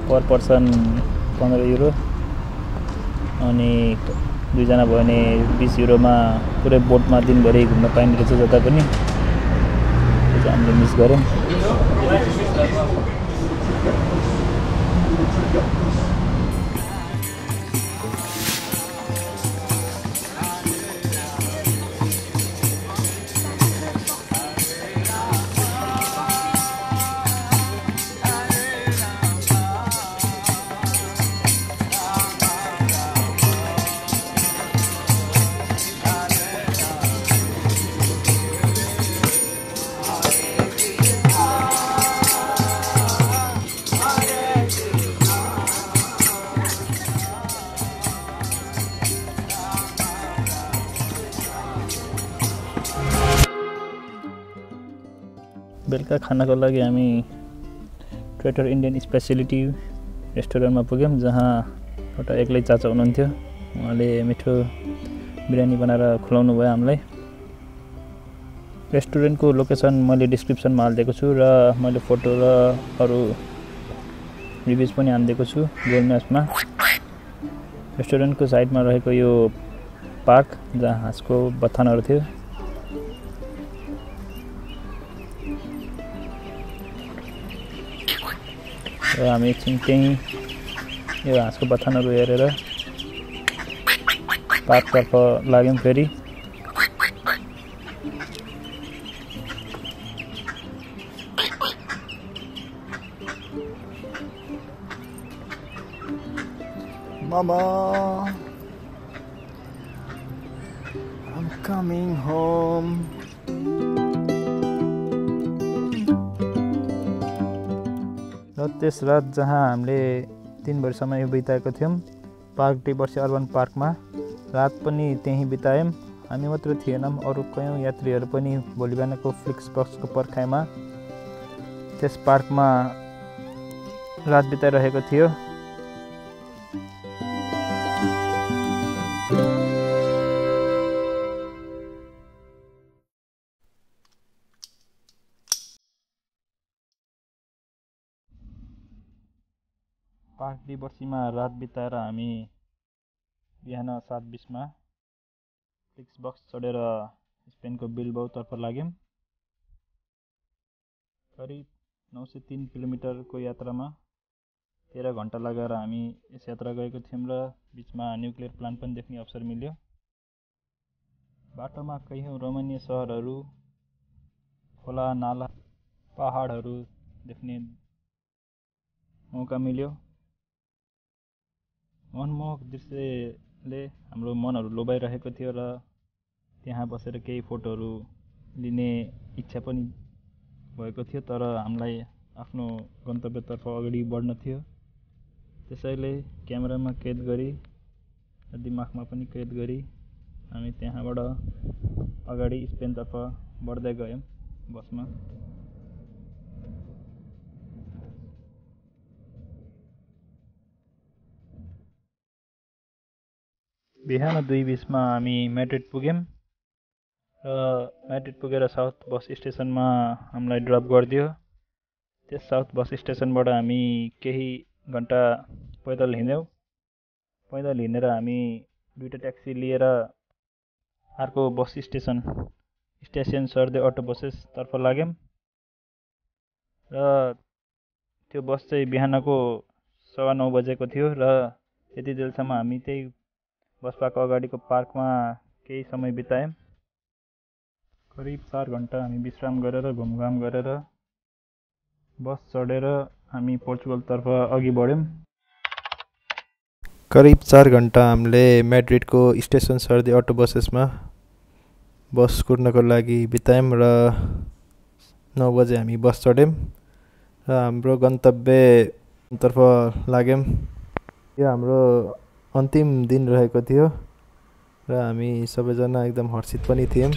पर पर्सन 15 युरो, अनि 2 जना भयो भने 20 युरोमा पुरै बोटमा दिनभरि घुम्न पाइने रहेछ जता पनि। त्यो चाहिँ हामीले मिस गऱ्यौँ। बेलुका खानाको लागि हामी ट्रेटर इन्डियन स्पेसिलिटी रेस्टुरेन्टमा पुग्यौँ, जहाँ एउटा एक्लै चाचा हुनुहुन्थ्यो। उहाँले मिठो बिरयानी बनाएर खुवाउनु भयो हामीलाई। रेस्टुरेन्टको लोकेसन मैले डिस्क्रिप्सनमा हालिदिएको छु र मैले फोटो र अरू रिभ्युज पनि हालिदिएको छु गुगल म्याप्समा। रेस्टुरेन्टको साइडमा रहेको यो पार्क जहाँ हाँसको बथानहरू थियो, र हामी एकछिन त्यहीँ यो हाँसको बथानहरू हेरेर पार्कतर्फ लाग्यौँ फेरि। Mama, I'm coming home. र त्यस रात जहाँ हामीले 3 बजी समय बिताएको थियौँ पार्क डिभर्सी अर्बन पार्कमा, रात पनि त्यहीँ बितायौँ। हामी मात्र थिएनौँ, अरू कयौँ यात्रीहरू पनि भोलि बिहानको फ्लिक्स बक्सको पर्खाइमा त्यस पार्कमा रात बिताइरहेको थियो। पार्क डिभर्सीमा रात बिताएर हामी बिहान 7:20 फ्लिक्स बक्स चढेर स्पेनको बिल्बाओतर्फ लाग्यौँ। करिब 903 किलोमिटरको यात्रामा 13 घन्टा लगाएर हामी यस यात्रा गएको थियौँ र बिचमा न्युक्लियर प्लान्ट पनि देख्ने अवसर मिल्यो। बाटोमा कयौँ रमणीय सहरहरू, खोला नाला, पहाडहरू देख्ने मौका मिल्यो। मनमोहक दृश्यले हाम्रो मनहरू लोभाइरहेको थियो र त्यहाँ बसेर केही फोटोहरू लिने इच्छा पनि भएको थियो, तर हामीलाई आफ्नो गन्तव्यतर्फ अगाडि बढ्न थियो। त्यसैले क्यामेरामा कैद गरी र दिमागमा पनि कैद गरी हामी त्यहाँबाट अगाडि स्पेनतर्फ बढ्दै गयौँ बसमा। बिहान 2:20 हामी म्याड्रिड पुग्यौँ र म्याड्रिड पुगेर साउथ बस स्टेसनमा हामीलाई ड्रप गरिदियो। त्यस साउथ बस स्टेसनबाट हामी केही घन्टा पैदल हिँड्यौँ। पैदल हिँडेर हामी 2टा ट्याक्सी लिएर अर्को बस स्टेसन सर्दै अटो बसेसतर्फ लाग्यौँ। र त्यो बस चाहिँ बिहानको 9:15 बजेको थियो र त्यति बेलसम्म हामी त्यही बस पार्क अगाडिको पार्कमा केही समय बितायौँ। करिब 4 घन्टा हामी विश्राम गरेर घुमघाम गरेर बस चढेर हामी पोर्चुगलतर्फ अघि बढ्यौँ। करिब 4 घन्टा हामीले म्याड्रिडको स्टेसन सर्दी अटो बसेसमा बस कुर्नको लागि बितायौँ र 9 बजे हामी बस चढ्यौँ र हाम्रो गन्तव्यतर्फ लाग्यौँ। यो हाम्रो अन्तिम दिन रहेको थियो र हामी सबैजना एकदम हर्षित पनि थियौँ।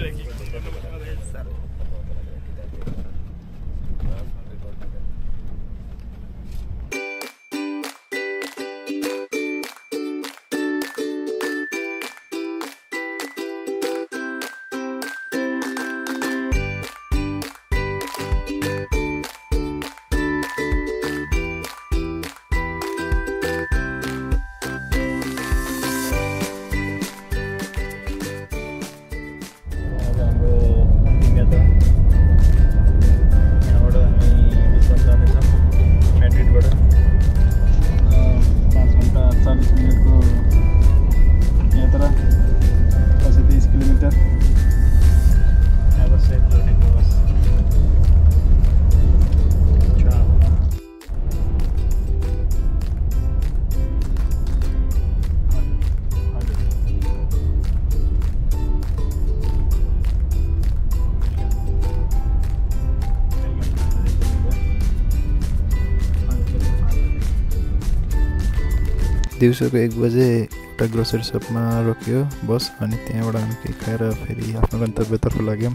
दिउँसोको 1 बजे एउटा ग्रोसरी सपमा रोक्यो बस अनि त्यहाँबाट हामी केही खाएर फेरि आफ्नो गन्तव्यतर्फ लाग्यौँ।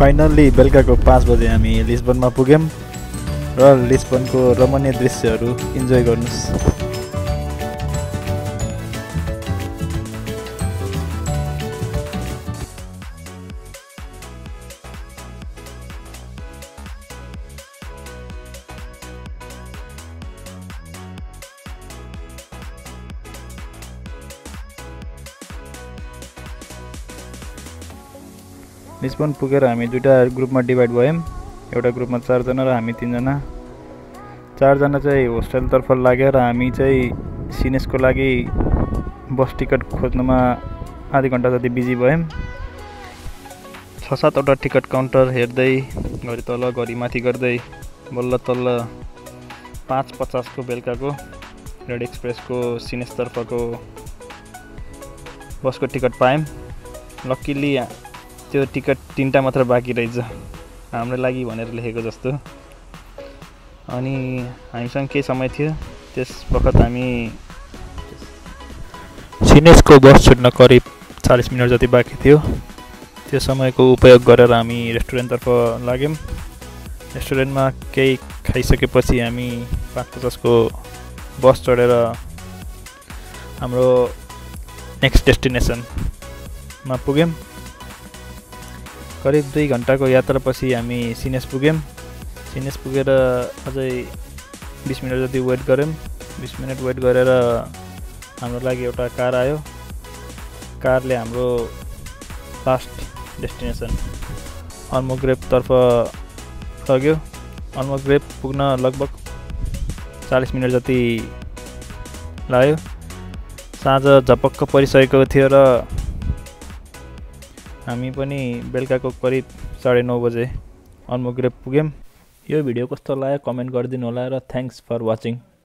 फाइनल्ली बेलुकाको 5 बजे हामी लिस्बनमा पुग्यौँ र लिस्बनको रमणीय दृश्यहरू इन्जोय गर्नुहोस्। लिस्बन पुगेर हामी दुईटा ग्रुपमा डिभाइड भयौँ। एउटा ग्रुपमा 4 जना र हामी 3 जना। 4 जना चाहिँ होस्टेलतर्फ लाग्यो र हामी चाहिँ सिनेसको लागि बस टिकट खोज्नमा आधी घन्टा जति बिजी भयौँ। 6-7 वटा टिकट काउन्टर हेर्दै घरि तल घरि माथि गर्दै बल्ल तल्ल 5:50 को बेलुकाको रेड एक्सप्रेसको सिनेसतर्फको बसको टिकट पायौँ। लक्किली त्यो टिकट 3टा मात्र बाँकी रहेछ हाम्रो लागि भनेर लेखेको जस्तो। अनि हामीसँग केही समय थियो, त्यस बखत हामी सिनेसको बस छुट्न करिब 40 मिनट जति बाँकी थियो। त्यो समयको उपयोग गरेर हामी रेस्टुरेन्टतर्फ लाग्यौँ। रेस्टुरेन्टमा केही खाइसकेपछि हामी 5:50 को बस चढेर हाम्रो नेक्स्ट डेस्टिनेसनमा पुग्यौँ। करिब 2 घन्टाको यात्रापछि हामी सिनेस पुग्यौँ। सिनेस पुगेर अझै 20 मिनट जति वेट गऱ्यौँ। 20 मिनट वेट गरेर हाम्रो लागि एउटा कार आयो। कारले हाम्रो लास्ट डेस्टिनेसन अल्मोग्रेभतर्फ लग्यो। अल्मोग्रेभ पुग्न लगभग 40 मिनट जति लाग्यो। साँझ झपक्क परिसकेको थियो र हामी पनि बेलुकाको करिब 9:30 बजे अल्मोग्रेभ पुग्यौँ। यो भिडियो कस्तो लाग्यो कमेन्ट गरिदिनु होला र थ्याङ्क्स फर वाचिङ।